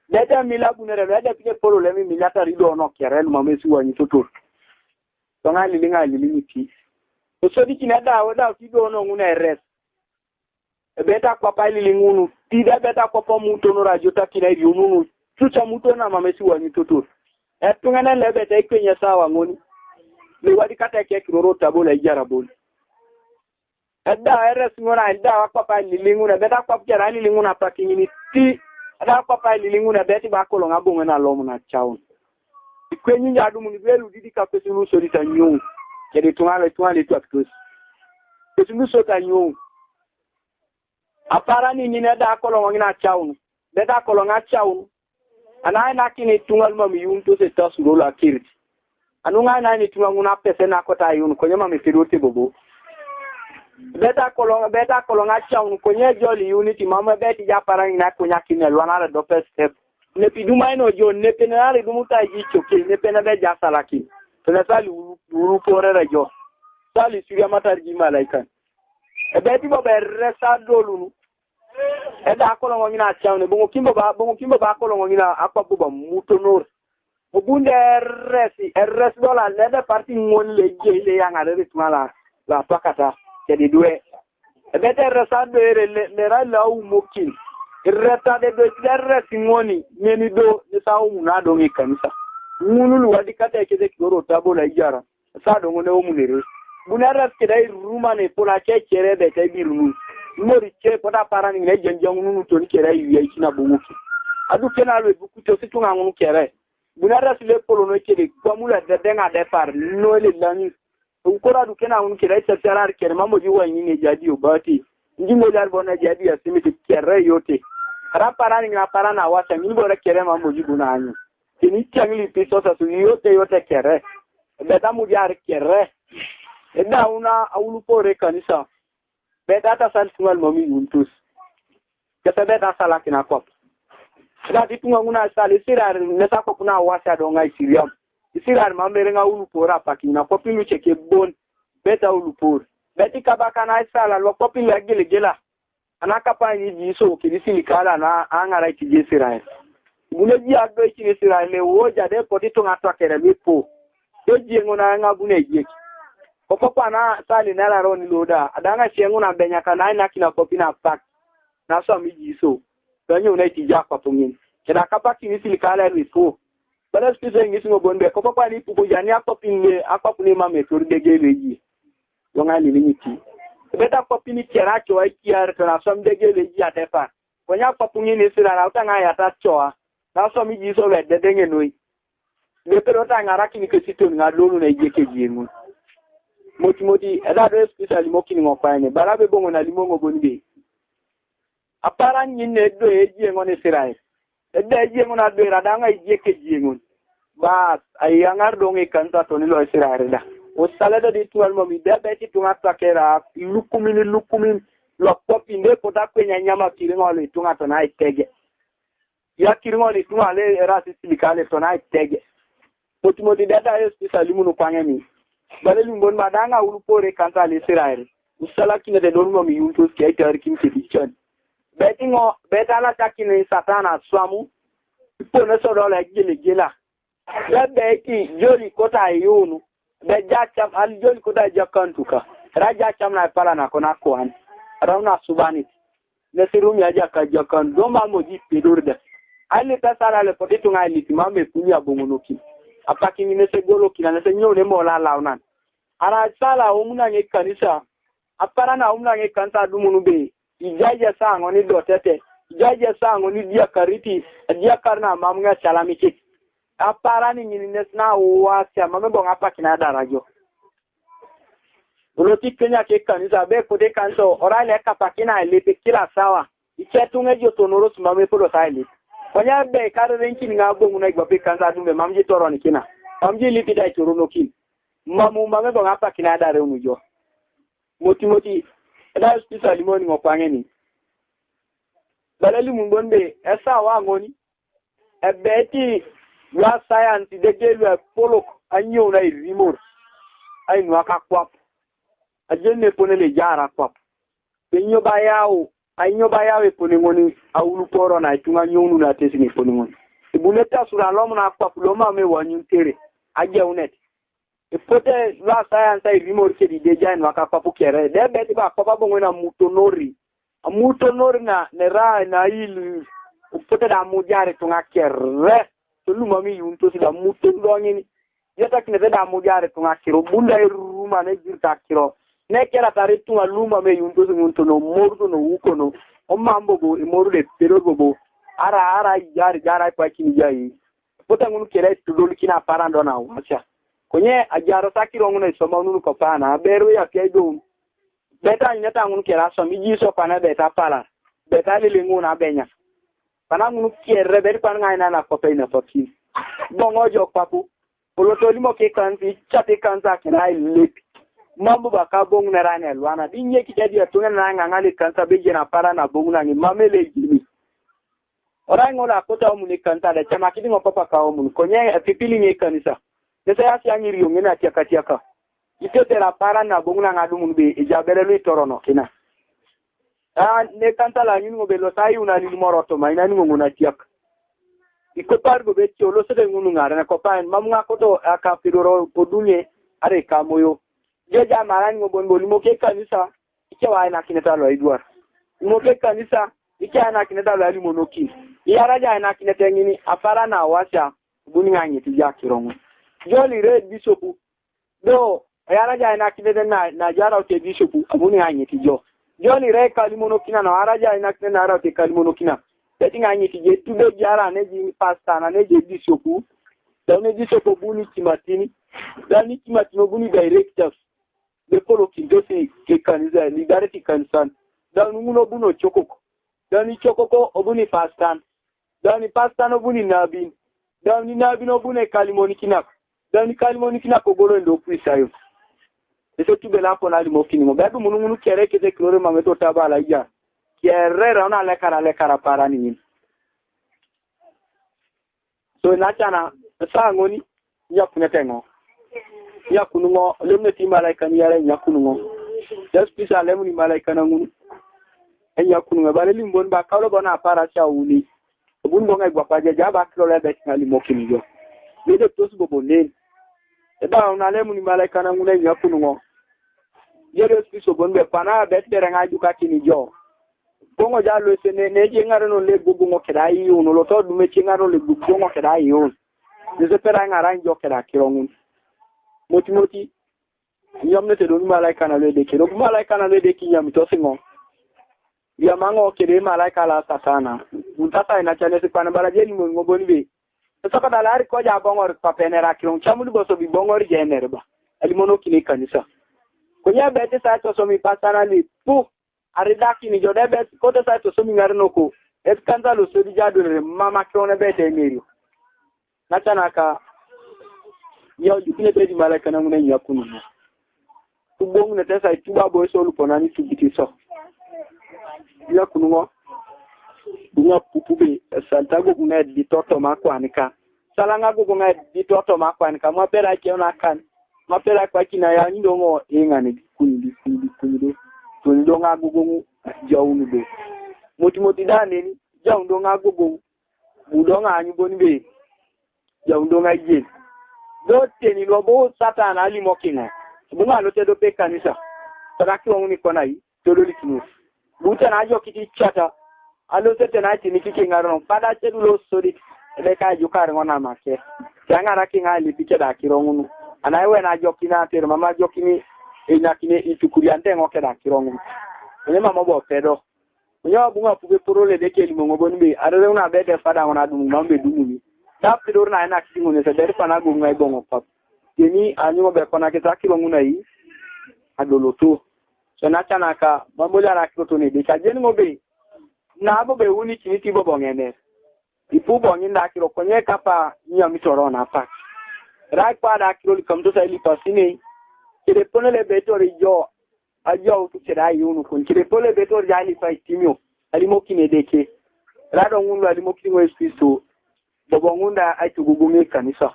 Ebeit emili abunere lo edepit epolol emimiliatar ido nokere lumam esiwanyitotor. Toŋa aliliŋ aliliŋ iti. Esodikin edau edau kidoono ŋun eres. Ebeit akwap aliliŋ ŋun. Tide ebeit akwap amutonor ajotakin airionunu. Cuc amuton amam esiwanyitotor. Etuŋanan lo ebeit aikweny esawa ŋoni. Liwadikata ekekiror otabol aijarabol. Edau eres ŋun edau akwap aliliŋ ŋun. Ebeit akwap kere aliliŋ ŋun apakiŋin ti. Edau akwap aliliŋ ŋun ebeit bo akoloŋ aboŋ nalomun acaun. Ikwenyi nyo adumun ibe ludidi kakwesi lusodit anyoun. Kede ituŋa ituŋa letuakitos. Kwesi lusodit anyoun. Apara niŋin eda akoloŋ ŋin acaun. Beda akoloŋ acaun. Anainakin ituŋa lumam iyuunitos etasuro loakirit. Anuŋainain ituŋa ŋun apese nakota ayuun konye mam epedorete bobo. Beda akoloŋ, beda akoloŋ acaun konye ejol iyuunit mam ebeit japara ŋin akonyakin elwanare dopestep. Nepi idumaino jo, nepe nenare idumutai icoke, nepe nebe eja asalakin. Penesa liuruporere jo. Sa lisiriamatar ji malaikan. Ebeit bobo eresa adolun. Eda akoloŋ ŋina acaun, boŋokin bobo, boŋokin bobo akoloŋ ŋina akwap bobo amutonor. Obunde eresi, eresi dola lede parti ŋon lejei leyaŋarere ituŋa la, la twakata, kedidwe. Ebet eres adoere le, lera laumokin. Ireta dedoit eres ŋoni, ŋeni do, nisaumuna do ŋikanisa. Ŋunu luwadikata ekese kidoro tabo laijara, sa do ŋone omunere. Buni eres keda iruruma nepol akecere ebet ebirunun. Imori ce pot apara niŋin ejanjaŋunun toni kere aiwiaikin aboŋokin. Aduke na luebukutos ituŋa ŋun kere. Bunara sile polo no kede, kwa mula dede nga depar, no le langi. Ukora du kena un kira isa siarar kere, mamo ji wa nyine jadi obati. Nji mo lar bona jadi ya simiti kere yote. Ra parani na parana wasa, nji bora kere mamo ji buna anyu. Kini changli piso sa su yote yote kere. Beta mu jar kere. Eda una aulu pore kanisa. Beta ta sal tumal mami yuntus. Kete beta sala kina kop. Eda ti tunga nguna sal isirar nesa kop na wasa donga isiriam. Isirar mamere nga ulu pora pakina kop ilu cheke bon. Beta ulu por. Beti kabaka na isala lo kop ilu agelegela. Ana kapa ni ji so kidi silikala na angara iti ji Israel. Bune ji ado iti Israel le wo ja de poti tunga twakere mi po. De ji ngo na nga bune ji. Kopo pa na sali na la roni loda. Adanga chengu na benya kana ina kina kopi na pak. Na so mi ji so. Danyo na iti ja kwa pungin. Keda kapa kini silikala mi po. Bala spise ngisi ngo bonbe. Kopo pa ni pupo jani akwa pinle akwa pune mame tur dege leji. Yonga ni ni ti. Beta kwa pini kera cho ai kiar to na som dege leji atepa. Konya kwa pungi ni sira na utanga ya ta choa. Na som ji so le dede nge noi. Le pero ta ngara kini ke siton nga lolu na ije ke ji ngun. Moti moti eda do spisa limo kini ngo kwa ne. Bara be bongo na limo ngo bonbe. Apara nyin ne do e ji ngo ne Israel. Eda e ji ngo na do era da nga ije ke ji ngun. Bas, ai angar do nge kanisa to ni lo Israel da. O sala da di tual mo mi da be ti tunga takera lukumin lukumin lo kopi nde kota kwenya nyama kiri ngo le tunga to na itege. Ya kiri ngo le tunga le era si silikale to na itege. Moti moti dada yo spisa limu no kwangeni. Bale limbon madanga ulu pore kanisa le Israel. Usala kine de lolu mo mi yuntus ke tar kim ke dichan. Beti ngo beta la takine satana swamu. Pone so dola gele gela. Be beti joli kota yunu. Be jacham al joli kota jakantuka. Ra jacham na pala na kona kwan. Ra una subani. Nese rumi aja ka jakan doma mo ji pedor da. Ali ta sala le poti tunga ali ti mame kuni abongo noki. Apaki ni nese golo kina nese nyo ne mo la launan. Ara sala omuna nge kanisa. Apara na omuna nge kanisa dumunu be. Ijaja sango ni dotete. Ijaja sango ni dia kariti. Dia karna mamunga chala mikit. Apara ni ngini nesna uwa sia mame bonga pakina darajo. Ulo ti Kenya ke kanisa be kode kanso ora le kapakina lepe kila sawa. Iche tunge jo tonoro sumame polo sa lepe. Konya be kare renki nga bongu na igba pe kansa dumbe mamji toro ni kina. Mamji lipi da itoro no kin. Mamu mame bonga pakina dare unu jo. Moti moti. Eda spisa limoni ngo kwangeni. Bala limu bonbe esa wa ngoni. Ebe ti lua science dege lua polok anyo na irimor. Ai nua ka kwap. Ajen ne pone le jara kwap. Pe nyo ba yao. Ai nyo ba yao e pone ngoni aulu poro na itunga nyonu na tesi ne pone ngoni. Ibune ta sura lomu na kwap loma me wanyu tere. Aje unet. Ipote lua science ai rimor ke di deja en waka papu kere. De beti ba kopa bongo na mutonori. Amutonori na ne ra na ilu. Ipote da mujari tunga kere. To luma mi yunto si da muton dongini. Yeta kine te da mujari tunga kiro. Bunda iruma ne jirta kiro. Ne kera tari tunga luma me yunto si ngunto no morto no uko no. O mambo go imoru de pero go bo. Ara ara jari jara kwa kini jai. Pota ngunu kere tudol kina parando na wacha. Konye ajaro sakiro ngunu isoma ngunu kopana beru ya pia idon. Beta nyeta ngunu kera som iji so pana beta pala. Beta lili ngunu abenya. Pana ngunu kere beti pan ngai na na kope ina papi. Bongo jo papu. Polo toli mo ke kansi chate kansa kina ilepi. Mambo baka bongu na rani alwana. Binye kijadi ya tunga na nganga le kansa beje na para na bongu na ngi mamele jini. Ora ngola kota omu ne kanta da chama kidi ngo papa ka omu. Konye pipili ne kanisa. Nesa ya si angiri yonge na tiaka tiaka. Ite tera para na bongu na ngadu mun be ejabere lui toro no kina. Ah, ne kanta la nyun ngo be lo tayi una ni moro to ma ina ni ngo na tiaka. Iko par go be ti olo sede ngunu ngare na kopa en mamu nga koto aka pidoro odunye are ka moyo. Je ja mara ni ngo bon boli mo ke kanisa. Ike wa ina kineta lo idwar. Mo ke kanisa. Ike ina kineta lo ali monoki. Yara ja ina kineta ngini afara na washa. Buni nga ngiti ja kirongo. Joli re bisopu. Do yara ja ina kineta na na jara te bisopu. Abuni nga ngiti jo. Joli re kalimono kina na ara ja ina kineta na ara te kalimono kina. Teti nga ngiti je tube jara ne ji pasta na ne je bisopu. Daun ejisop obuni timatini. Daun ni timatini obuni directors. Bepolokintos ekanisa, lidaret ikanisan. Daun ŋun obuni ocokok. Daun icokok obuni ipastan. Daun ipastan obuni inabin. Daun inabin obuni ekalimonikinak. Daun ikalimonikinak ogolon do Kristayon. Ese tubel apon alimokin ŋo. Bedumun ŋun kere kete kilore mameto taba alaija. Kere raun alekar alekar apara niŋin. So inacana esaa ŋoni inyakunete ŋo. Inyakun ŋo, olemunete imalaika niyara inyakun ŋo. Yesu Kristo alemun imalaika naŋun. Inyakun ŋo, ebala elimbon ba kaulo bona aparasia uni. Obun boŋa igwapa jeja aba kilolo ebet ŋalimokin jo. Nedetos bobo nen. Eba nalemun imalaika naŋun inyakun ŋo. Yesu Kristo bon be kwana abet bere ŋa ajukakin jo. Boŋo ja lo ese ne, ne ejeŋarono le guguŋo keda ayuun, lo to dum ejeŋarono le guguŋo keda ayuun. Nese pera ŋara injo keda kiroŋun. Moti moti, inyamnete do malaika na lo Edeke, do malaika na lo Edeke inyamito siŋo. Yamaŋo kede malaika la Satana. Untata ina chanesi kwana bara jeni mo ŋoboni be. Sasa kada lari koja boŋor papenera kiroŋ, chamuli boso bi boŋor jener ba. Alimonokine kanisa. Konye bete sa tosomi pasana li, pu. Aridakini jo debes, kote sa tosomi ŋarenoko, ekanisa losodi jadonere mama kiron ebete emerio. Nacanaka, yau jukunete di malaika naŋun enyakununo. Tuboŋunete sa ituba bo eso luponani tubiti so. Enyakunuŋo, duŋa pupu be, esalta goguŋa editotoma kwanika. Salaŋa gogoŋa edit otoma akwan ka mapera keuna kan. Mapera kwa kina ya nyido ŋo iŋani di kuny di kuny di kuny do. Tuni do ŋa gogoŋ jaun do. Moti moti da neni jaun do ŋa gogoŋ. Budo ŋa anyu boni be. Jaun do ŋa yen. Do teni lo bo Satan alimo kina. Bu ŋa lo te do pe kanisa. Tada kiwa uni kona yi. Todolikinos. Buta na ajokit icata. Alosete na itini kikiŋarono. Pada cedu lo sodit. Ebe ka ejukar ŋo namake. Tiaŋara kiŋa alipi keda akiro ŋunu. Ana ewe na ajokin ater mama ajokin enyakine itukuriante ŋo keda akiro ŋunu. Enye mama obo pedo. Enye abu ŋa pupe poro lede kelimo ŋo boni be. Arereuna bede fada ŋo na dumu mama be dumuni. Tapidor na ena kitiŋo nese bede pana goŋ ŋa iboŋo pap. Teni anyuŋo be kona kita akiro ŋunu ai. Adoloto. So nacanaka, mamboli arakiro tone de, kajen ŋo be, nabo be unikiniti bobo ŋener. Ipu bo ŋin da akiro, konye kapa nyami toro na apak. Rai kwa da akiro likamuto sa ilipa sine, kede pone le betori jo, ajo utu kede ayunu kun, kede pone le betori ja ilipa itimio, alimokin Edeke. Rado ŋun lo alimokin ŋo Yesu Kristo, bobo ŋun da aituguguŋ ekanisa.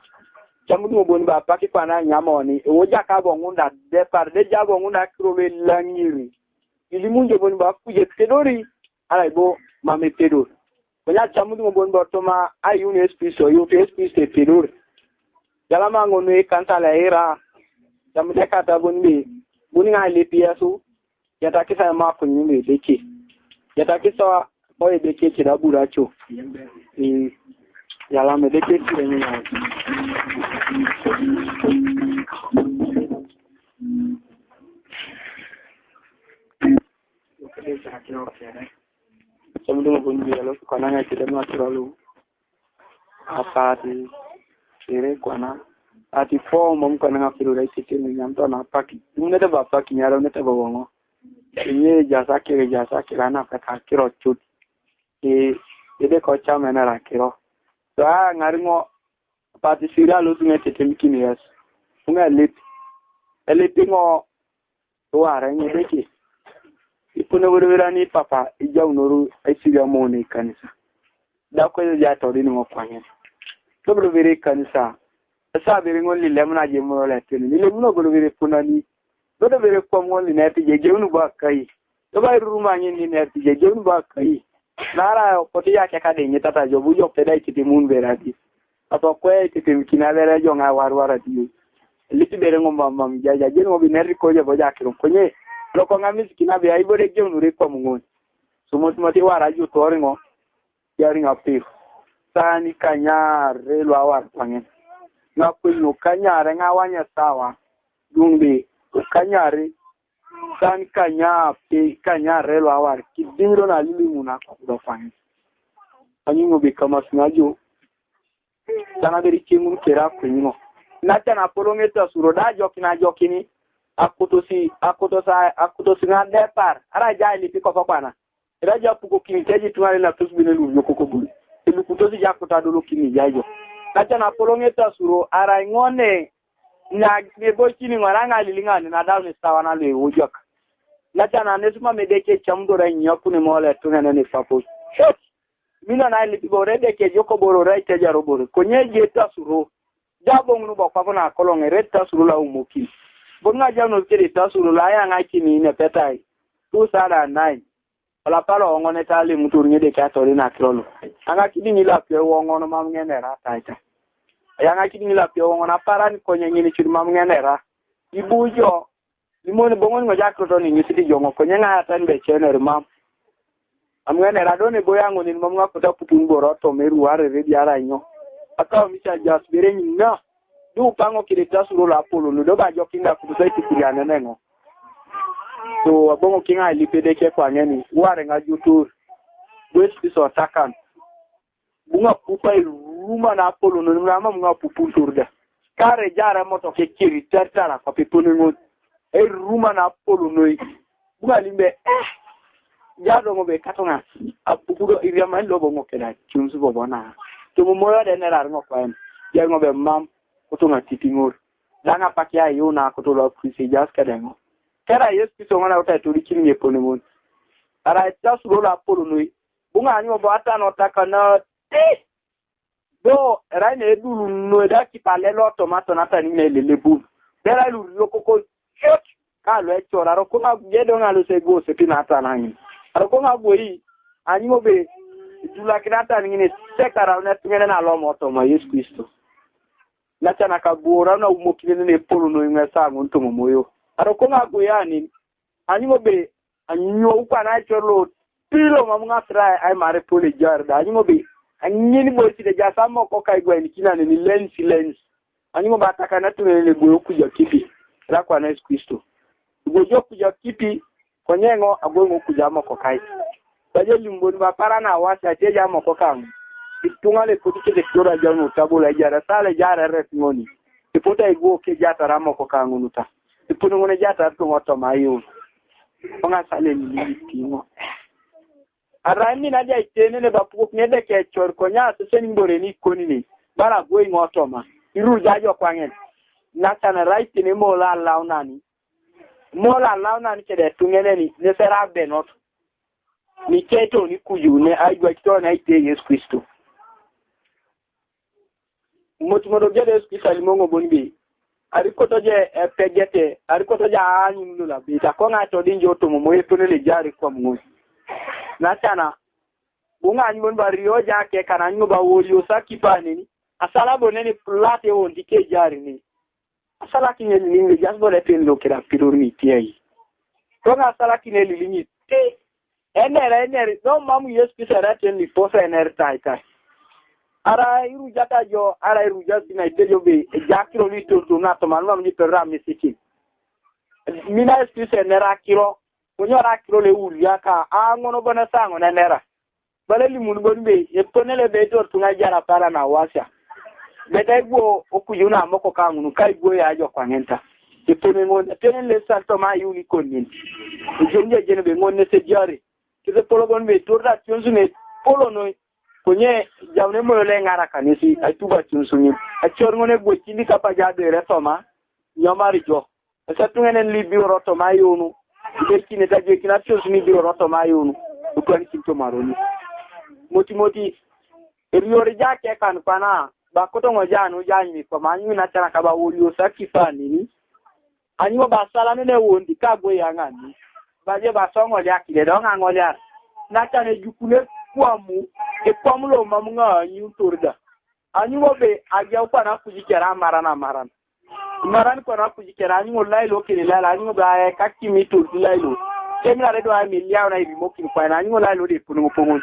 Camut ŋo bon ba apak kwana nyamoni, ewoja ka bo ŋun da depar, deja bo ŋun da akiro lo elaŋiri. Ilimun jo bon ba kuje pedori, alai bo mame pedor. Konya camut ŋo bon ba toma ayun Yesu Kristo, yut Yesu Kristo pedor. Jalama ŋo no ekanisa la era, camut ekata bon be, bon ŋa lepi Yesu, Yatakisa ma kunyi mi Edeke. Yatakisa mo Edeke kida buracho. Mm. Yala me Edeke kire ni ya. Somdu mo bunyi yalo kwana ŋa kide ma turalu. Apati ere kwana. Ati fo mom kwana ŋa firu rai tete ni nyam to na paki. Dumne te ba paki nyaro ne te ba wongo. Inye jasa kire jasa kire na peka kiro chut. E ede ko chame na ra kiro. So a ŋari ŋo pati siri alo suŋe tete mikini yes. Suŋe lip. Elip ŋo Wara ŋedeke. Ipone werewera ni papa ijaunoru aisiri amoon ekanisa. Da kwesi ja tori niŋo kwaŋen. Tobolo bere ekanisa. Esa bere ŋol lilem na je muno leteni. Lilem muno golo bere punani. Dodo bere kwam ŋol linet je jeunu ba kai. Toba iruruma ŋin linet je jeunu ba kai. Nara kote ya keka de ŋitata jobu jo peda ikitimun beradi. Aso kwe itetem kina bere jo ŋa warwar adi. Liti bere ŋo mam mam jaja jen ŋo bineri ko je boja kirum konye. Loko ŋa misikina be ai bore jem nure kwa muŋon. Sumot mati wara ju tori ŋo. Yari ŋa pir. Sani kanyare lo awar kwaŋen. Ŋa kwil nu kanyare ŋa wanya sawa. Duŋ be kanyare. Sani kanya pe kanyare lo awar. Kidiŋ lo na lili muna kwa kudo kwaŋen. Anyi ŋo be kamas ŋa jo. Tana beri chengun kera kunyo. Na tana polonge ta suro da jokina jokini. Akutosi, akutosa, akutosi na depar. Ara jai lipi kopo kwana. Era ja puko kini teji tuŋa le na tus bine lu yoko kobun. Ilu kutosi ja kuta dolo kini ja jo. Na tana polonge ta suro ara ngone. Na ne bo kini ŋora ŋa lili ŋa ni na daw ni sawa na lwe wojok. Na tana ne suma medeke chamdo ra nyakune mole tuŋa ne ni papo. Shot. Mina na ili bore deke joko boro ra ite jaro boro. Konye je ta suro. Ja boŋ nu bo papo na koloŋe re ta suro la umoki. Boŋ ŋa ja no kede ta suro la ya ŋa kini ne petai. Two thousand nine. Wala palo oŋone ta limu tur ŋede ka tori na kirolo. Aŋa kidi ŋila pio woŋono mam ŋenera taita. Ayaŋa kidi ŋila pio woŋono aparan konye ŋini chud mam ŋenera. Ibujo. Limoni boŋon ŋo jakroto ni ŋisi ti joŋo konye ŋa atan be chener mam. Am ŋenera do ne boya ŋoni mam ŋa kuta pupun boro to meru ware re diara nyo. Akaw mi cha jas bere ni na. Du paŋo kide ta suro la polo lo do ba jokinda kubusa itikuriane neŋo. So aboŋo kiŋa ilipede ke kwaŋeni ware ŋa jutur. Gwes piso takan. Buŋa pupa iruma na polo no na mam ŋa pupun turda. Kare jara moto ke kiri tartara kwa pepone ŋo. Iruma na polo no. Buŋa limbe eh. Jado ŋo be katoŋa. Apukudo iriama lobo ŋo keda chunsu bobo na. Tumu moyo de nerar ŋo kwa en. Jai ŋo be mam. Kutuŋa titiŋor. Daŋ apak ya yu na kutu lo Kristo jas kedeŋo. Kera Yesu Kristo ŋona uta ituri kini ŋeponi ŋun. Ara ita suro lo apolo noi. Buŋa anyo bo ata no taka na ti. Do erai ne edulu noi da kipale lo tomato na tani ne lele bun. Dera lu rio koko chot. Ka lo echora ro kuma gedo ŋa lo se go se pina ata na ŋin. Aro kuma go yi. Anyo be dula kina ata ŋin se kara na tuŋene na lo mo toma Yesu Kristo. Na cana ka gora na umokine ne polo no ŋa sa ŋun to moyo. Aro ko ŋa go yani. Anyo be anyo kwa na cholo pilo mam ŋa tra ai mare pole jar da. Anyo be anyin bo ti de ja sa mo ko kai gwa ni kina ni lens lens. Anyo ba ta kana tu ne go ku ja kipi. Ra kwa na Yesu Kristo. Go jo ku ja kipi. Konye ŋo ago ŋo kuja moko kai. Baje limbon ba para na wasa te ja moko kaŋ. Ituŋa le kodi kete kura janu tabula jara sale jara res ŋoni. Ipota igo ke jata ra moko kaŋ unuta. Ipunu ŋone jata tu ŋo to mayu. Oŋa sale ni tiŋo. Arami na ja itene ne bapuk ne de ke chor konya sesen bore ni koni ni. Bara go ŋo to ma. Iru ja jo kwaŋen. Na sana right ne mo la launani. Mola launa ni kede tuŋeneni ne sera benot. Ni keto ni kuju ne aigwa kito na ite Yesu Kristo. Mot modo gede Yesu Kristo alimoŋo bon bi. Arikoto je epegete, arikoto je anyun lula bi. Ta koŋa to dinjo to mo moye to ne le jari kwa mŋo. Na tana. Bunga anyun bon ba rio ja ke kana anyun ba wolio sa kipaneni. Asala boneni plate on dike jari ni. Asala kinyel ni ngi jas bole tin lo kira pirur ni tiai. Toŋa asala kinyel ni ni ti. Ener ener no mamu Yesu Kristo era tin ni posa ener tai tai. Ara iru jata jo ara iru jasi na itejo be jakiro ni to to na to man mamu ni to ra misiki. Mina Yesu Kristo ener akiro. Kunyo ra kiro le uri aka a ŋono bona sa ŋono enera. Bala limun bon be, epone le be dor tuŋa jara para na wasia. Beta igwo okuju na moko kaŋunu, ka igwo ya jo kwaŋenta. Epone ŋon, epone le sal to ma yuni konin. Ejom je jene be ŋon ne se jare. Kise polo bon be, tor da tionsu ne polo noi. Konye jamne moyo le ŋara kanisi, atuba tionsu ni. Achor ŋone gwo chindi kapa ja be re toma, nyomari jo. Ese tuŋenen li biro roto ma yunu. Ibe kine ta je kina tios ni biro roto ma yunu. Ukwan kinto maroni. Moti moti. Eriori ja ke kan kwana. Ba koto ŋo ja nu ja ni ko ma nyu na tana ka ba wori o sa kifani ni. Anyu ba sala ne ne wondi ka gwe ya ŋani. Ba je ba so ŋo ja kile do ŋa ŋo ja. Na tane jukune kwamu. E kwamu lo mamu ŋa anyu torda. Anyu ŋo be a ge kwana kuji kera maran a maran. Maran kwana kuji kera anyu ŋo lailo kini lailo anyu ŋo be a ka kimi to lailo. Kemi na redo a mi liao na ibi mokin kwana anyu ŋo lailo de punu ŋo pongon.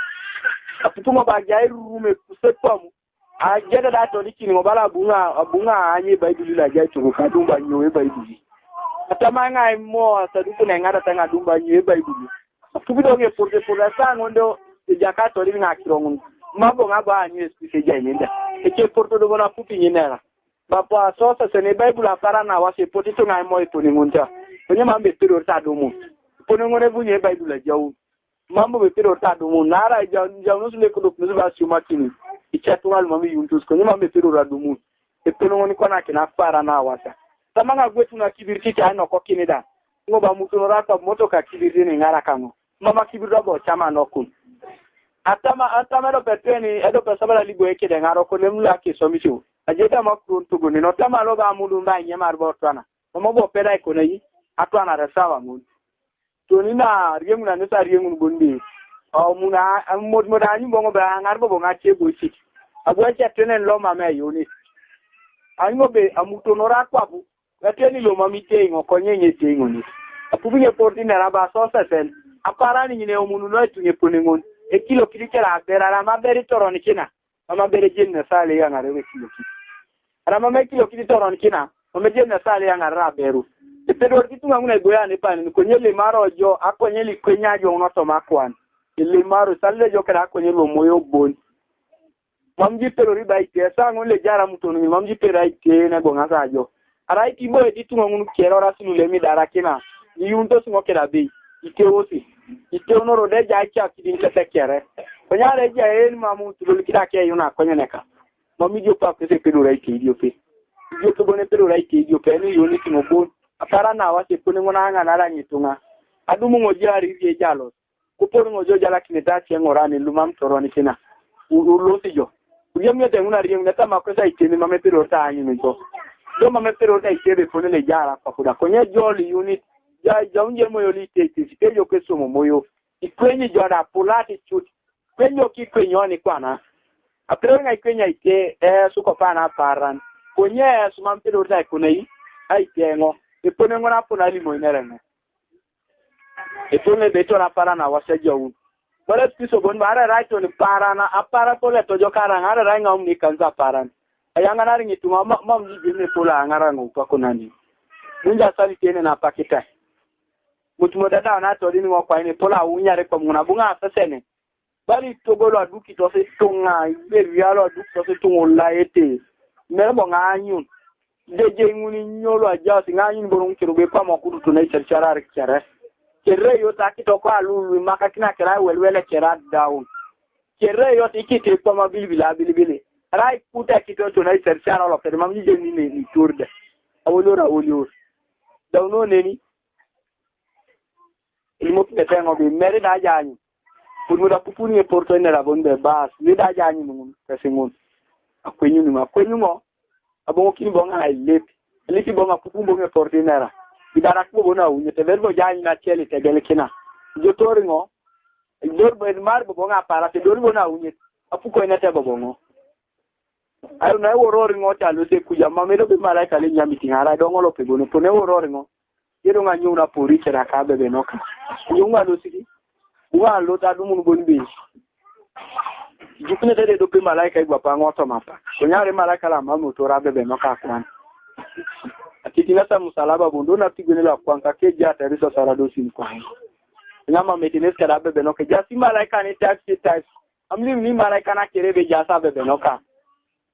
Aputu ŋo ba ge a irume kuse kwamu. A jeda da to dikini ŋo bala bunga bunga anyi Baibuli la jai to ka dumba nyo e Baibuli. Atama ŋa mo saduku ne ŋa da ta ŋa dumba nyo e Baibuli. Tubi do ŋe purde purde sa ŋondo jaka to di ŋa kiro ŋun. Mabo ŋa bo anyu Yesu Kristo ejai nenda. Eke porto dogo na pupi nyinera. Bapo asosa sene Baibul apara na wasi epoti tunga imo eponi ŋunta. Konye mambe pedor ta dumu. Eponi ŋun ebunye Baibul ajau. Mambo be pedor ta dumu. Nara jau jau nusu le kodok nusu ba siuma kini. Icha tunga lumami yuntus. Konye mambe pedor ta dumu. Eponi ŋun kona kina para na wasa. Tama ŋa gwetu na kibiriti ta ino kokini da. Ngo ba mutu no raka moto ka kibiriti ni ŋara kaŋo. Mama kibiriti bo chama nokun. Atama atama do peteni edo pesabala libo ekede ŋaro konem la kisomichu. Ajeta makurun tuguni no tama lo ba mudu mba nyemar bo twana. Mama bo peda ikona yi. Atwana resawa ŋun. Toni na rieŋun anesa rieŋun bon be. O muna mod mod anyu boŋo be aŋar bobo ŋa che bo chit. Abu acha tenen lo mama yoni. Anyu be amutonora kwabu. Gateni lo mami teiŋo konye nye teiŋo ni. Apubu nye porti nera ba so sesen. Apara ni nyine omunu no etunye pone ŋun. Ekilo kidi kela abera la maberi toron kina. Mama bere jen na sale ya ŋare we kilo kidi. Ara mama kilo kidi toron kina. Mama jen na sale ya ŋare ra beru. Epedor kitu ŋa ŋuna iboya ne pani konye le maro jo akonye li kwenya jo no to makwan. Ile maro sale jo kera akonye lo moyo bon. Mam ji pero riba ite sa ŋun le jara muton ŋun mam ji pero ite ne go ŋasa jo. Ara iti bo iti tuŋo ŋun kero ra sulu le mi dara kina. Ni yun to suŋo kera be. Ite wosi. Ite onoro de ja cha kidin kete kere. Konya re ja en mamu tulul kida ke yuna konye neka. Mam ji opa kese pero ra ite idio pe. Idio pe bone pero ra ite idio pe ni yuni tuŋo bon. Apara na wase kone ŋuna ŋa na ra nyituŋa. Adumu ŋo jari rie jalos. Kupor ŋo jo jala kine ta che ŋora ni lumam toroni kina. Ulosi jo. Uyem ne tengu na rieng ne tama kwesa iteni mame piro ta anyu ni jo. Jo mame piro ta itebe pone le jara kwa kuda. Konye jo li unit. Ja ja unje moyo li te te te jo kweso mo moyo. Ikwenyi jo da pulati chut. Kwenyo ki kwenyo ni kwana. Apiro nga ikwenya ite eh suko pana paran. Konye eh sumam piro ta kunai. Ai tengo. Ipone ŋona pona limo inerengo. Epone be to na para na wasa jawu. Bara Kristo bon ba ara rai to ni para na apara ko le to jo kara ngara rai ngam ni kanza paran. Ayanga na ringi tuma ma ma mi ni pola ngara ngo pa ko nani. Munja sali tene na pakita. Mutumo dada na to ni ngo kwa ni pola unyare kwa muna bunga sasene. Bali togolo aduki tose tunga ibe rialo aduki tose tunga ola ete. Mere mo nganyun. Deje nguni nyolo ajasi nganyun bono ngkero be pamo kudu tuna iserchara kere. Kere yo ta kito kwa lulu maka kina kera welwele kera down. Kere yo ti kite kwa mabilibila bilibili. Rai kuta kito tuna iserchara lo kere mamni je ni ni turde. Awolora awolora. Dauno neni. Ilimo pete ngo bi meri da janyu. Pun muda pupuni e porto ine rabon be bas ni da janyu nungun kasi ngun. Akwenyu nungun akwenyu ngo. Abongo kini bonga ilip. Ilip bonga pupun bonga e porto ine ra. Idara kubo bona unye te verbo janyu na cheli te gele kina. Jotori ngo. Idor bo mar bo bonga para te dori bona unye. Apuko ine te bo bongo. Ayo na worori ngo ta lo se kuja ma melo be malaika le nyami tingara dongo lo pe bono pone worori ngo. Yedo nga nyuna pori kera ka bebe noka. Nyunga lo siki. Wa lo ta dumun bon be. Jukne de do pe malaika igwa pa ngo to mapa. Konyare malaika la mamu to ra bebe noka kwan. Atiti na sa musalaba bondo na tigene la kwan ka ke ja ta riso sara do sin kwan. Nyama metines kera bebe noka ja si malaika ni taxi taxi. Amlim ni malaika na kere be jasa bebe noka.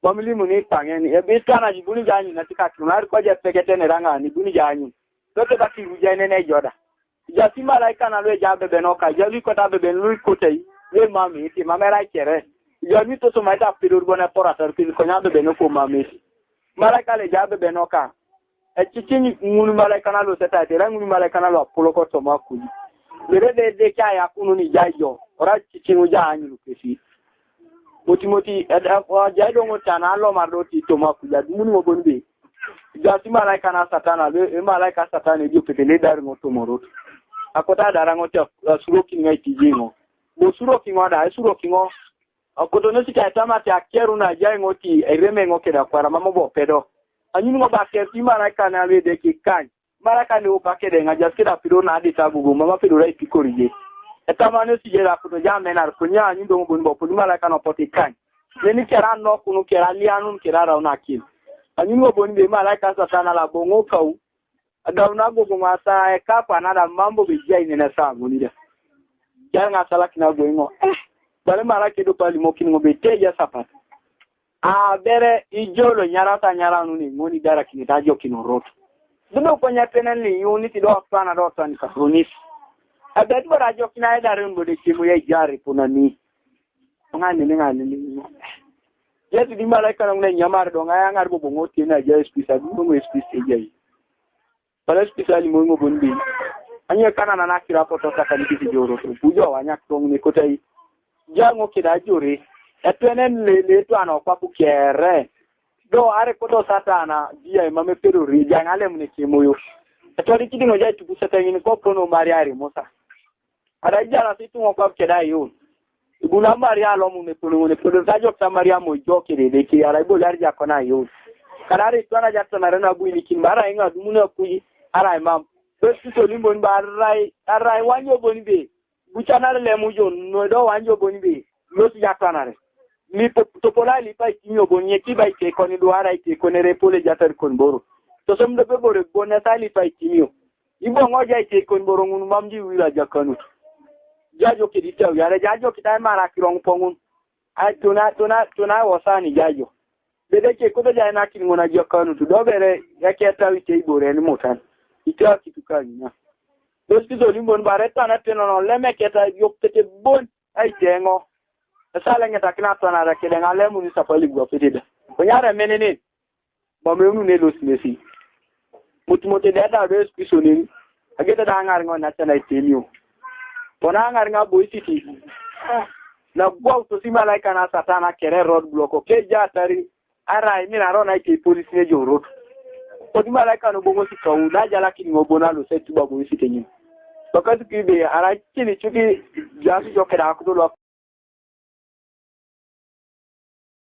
Bamlim ni pangen e be kana jibuni jani na tika tunar ko je pegete ne ranga ni buni jani. Dote ba kiru jene ne joda. Jasi malaika na lo ja bebe noka. Ja lu kota bebe lu kota yi. Le mami ti mamera kere. Ja mi to so maita pidur bona pora tar pil konya bebe noko mami. Malaika le ja bebe noka. Ecicin ŋun malaika na lo seta ete ra ŋun malaika na lo apoloko toma kuji. Lere de de kya ya kunu ni jai jo ora cicin uja anyulu kesi. Moti moti eda ko jai do ŋo tana lo mar do ti toma kuji adumuni mo bon be. Jasi malaika na satana be e malaika satana e jo pete le dar ŋo tomorot. Akota dara ŋo ta suro kin ngai ti jingo. Bo suro kin ŋo da e suro kin ŋo. Akoto no sika etama ti akeru na jai ŋo ti ereme ŋo keda kwara mama bo pedo. Anyun ŋo ba ker ti malaika na le de ki kany. Malaika ne o ba kede ŋa jas keda pido na de ta gugu mama pido rai pikori je. Etama ne si je da kuto ja menar kunya anyun do bon bo pudi malaika no poti kany. Ne ni kera no kunu kera lianun kera rauna kin. Anyun ŋo bon be malaika satana la bongo kau. Adauna gogo ŋo asa eka kwana da mambo be jai nene sa ŋuni da. Jai ŋa sala kina goi ŋo. Eh. Pale mara kedo pali mokin ngo be teja sapat. A bere ijolo nyara ta nyara nuni ngoni dara kini ta jokin rot. Dudu ko nya penen li yuni ti do tana do tani ka runis. A bet bara jokin ay dara ngo de kimu ya jari punani. Ngani ni ngani ni. Yesu di malaika nong ne nyamar do ngaya ngar bo bongo ti na jai spisa du ngo spisa jai. Pala spisa li mo ngo bon bi. Anye kana na nakira poto saka ni kiti joro. Bujo wa nyak tong ni kotai. Jango kida jore. Etwenen le le to ano kwa ku kere. Do are koto satana dia mame perori jangale mune kimoyo. Etwari kidi ngo jai tuku satani ko pono mari ari mosa. Ada jara si tungo kwa keda yo. Ibuna mari alo mune pono mune pono sa jok sa mari amo jok kede de ki ara ibo yar jako na yo. Kada ari twana jakta na rena bu ini kin bara inga dumuna kuyi ara imam. Bes to limbo ni ba rai arai wanjo boni be. Bucha na le mujo no do wanjo boni be. Lo si jakta na re. Mi to pola li pa itinyo boni ki ba ite koni do ara ite koni re pole jatar kon boro. To som do be boro boni sa li pa itinyo. Ibo ngo ja ite kon boro ngun mam di wira jakanu. Jajo kidi taw yare jajo kita mara kirong pongun. Ai tuna tuna tuna wosani jajo. Bede ke kudo jai na kin ngona jo kanu tu do bere ya ke ta ite ibore ni mutan. Ite a kitu kani na. Dos kizo limbon bare tana teno no leme ke ta yok tete bon ai tengo. Sala ngeta kina tana ra ke denga lemu ni sapali gwa fitida. Ko nyare menene. Ba me unu ne los mesi. Mutu mote de da be spisonin. Ageta da ngar ngo na tana ite miyo. Pona ngar nga boy city. Na gwa to si malaika na satana kere road block ke ja tari. Arai mi na ro na ke police ne jo road. Ko di malaika no bongo si kawu da jala kini ngo bona lo se tuba boy city ni. Bakati ki be ara kini chuki jasu jo keda kudo lo.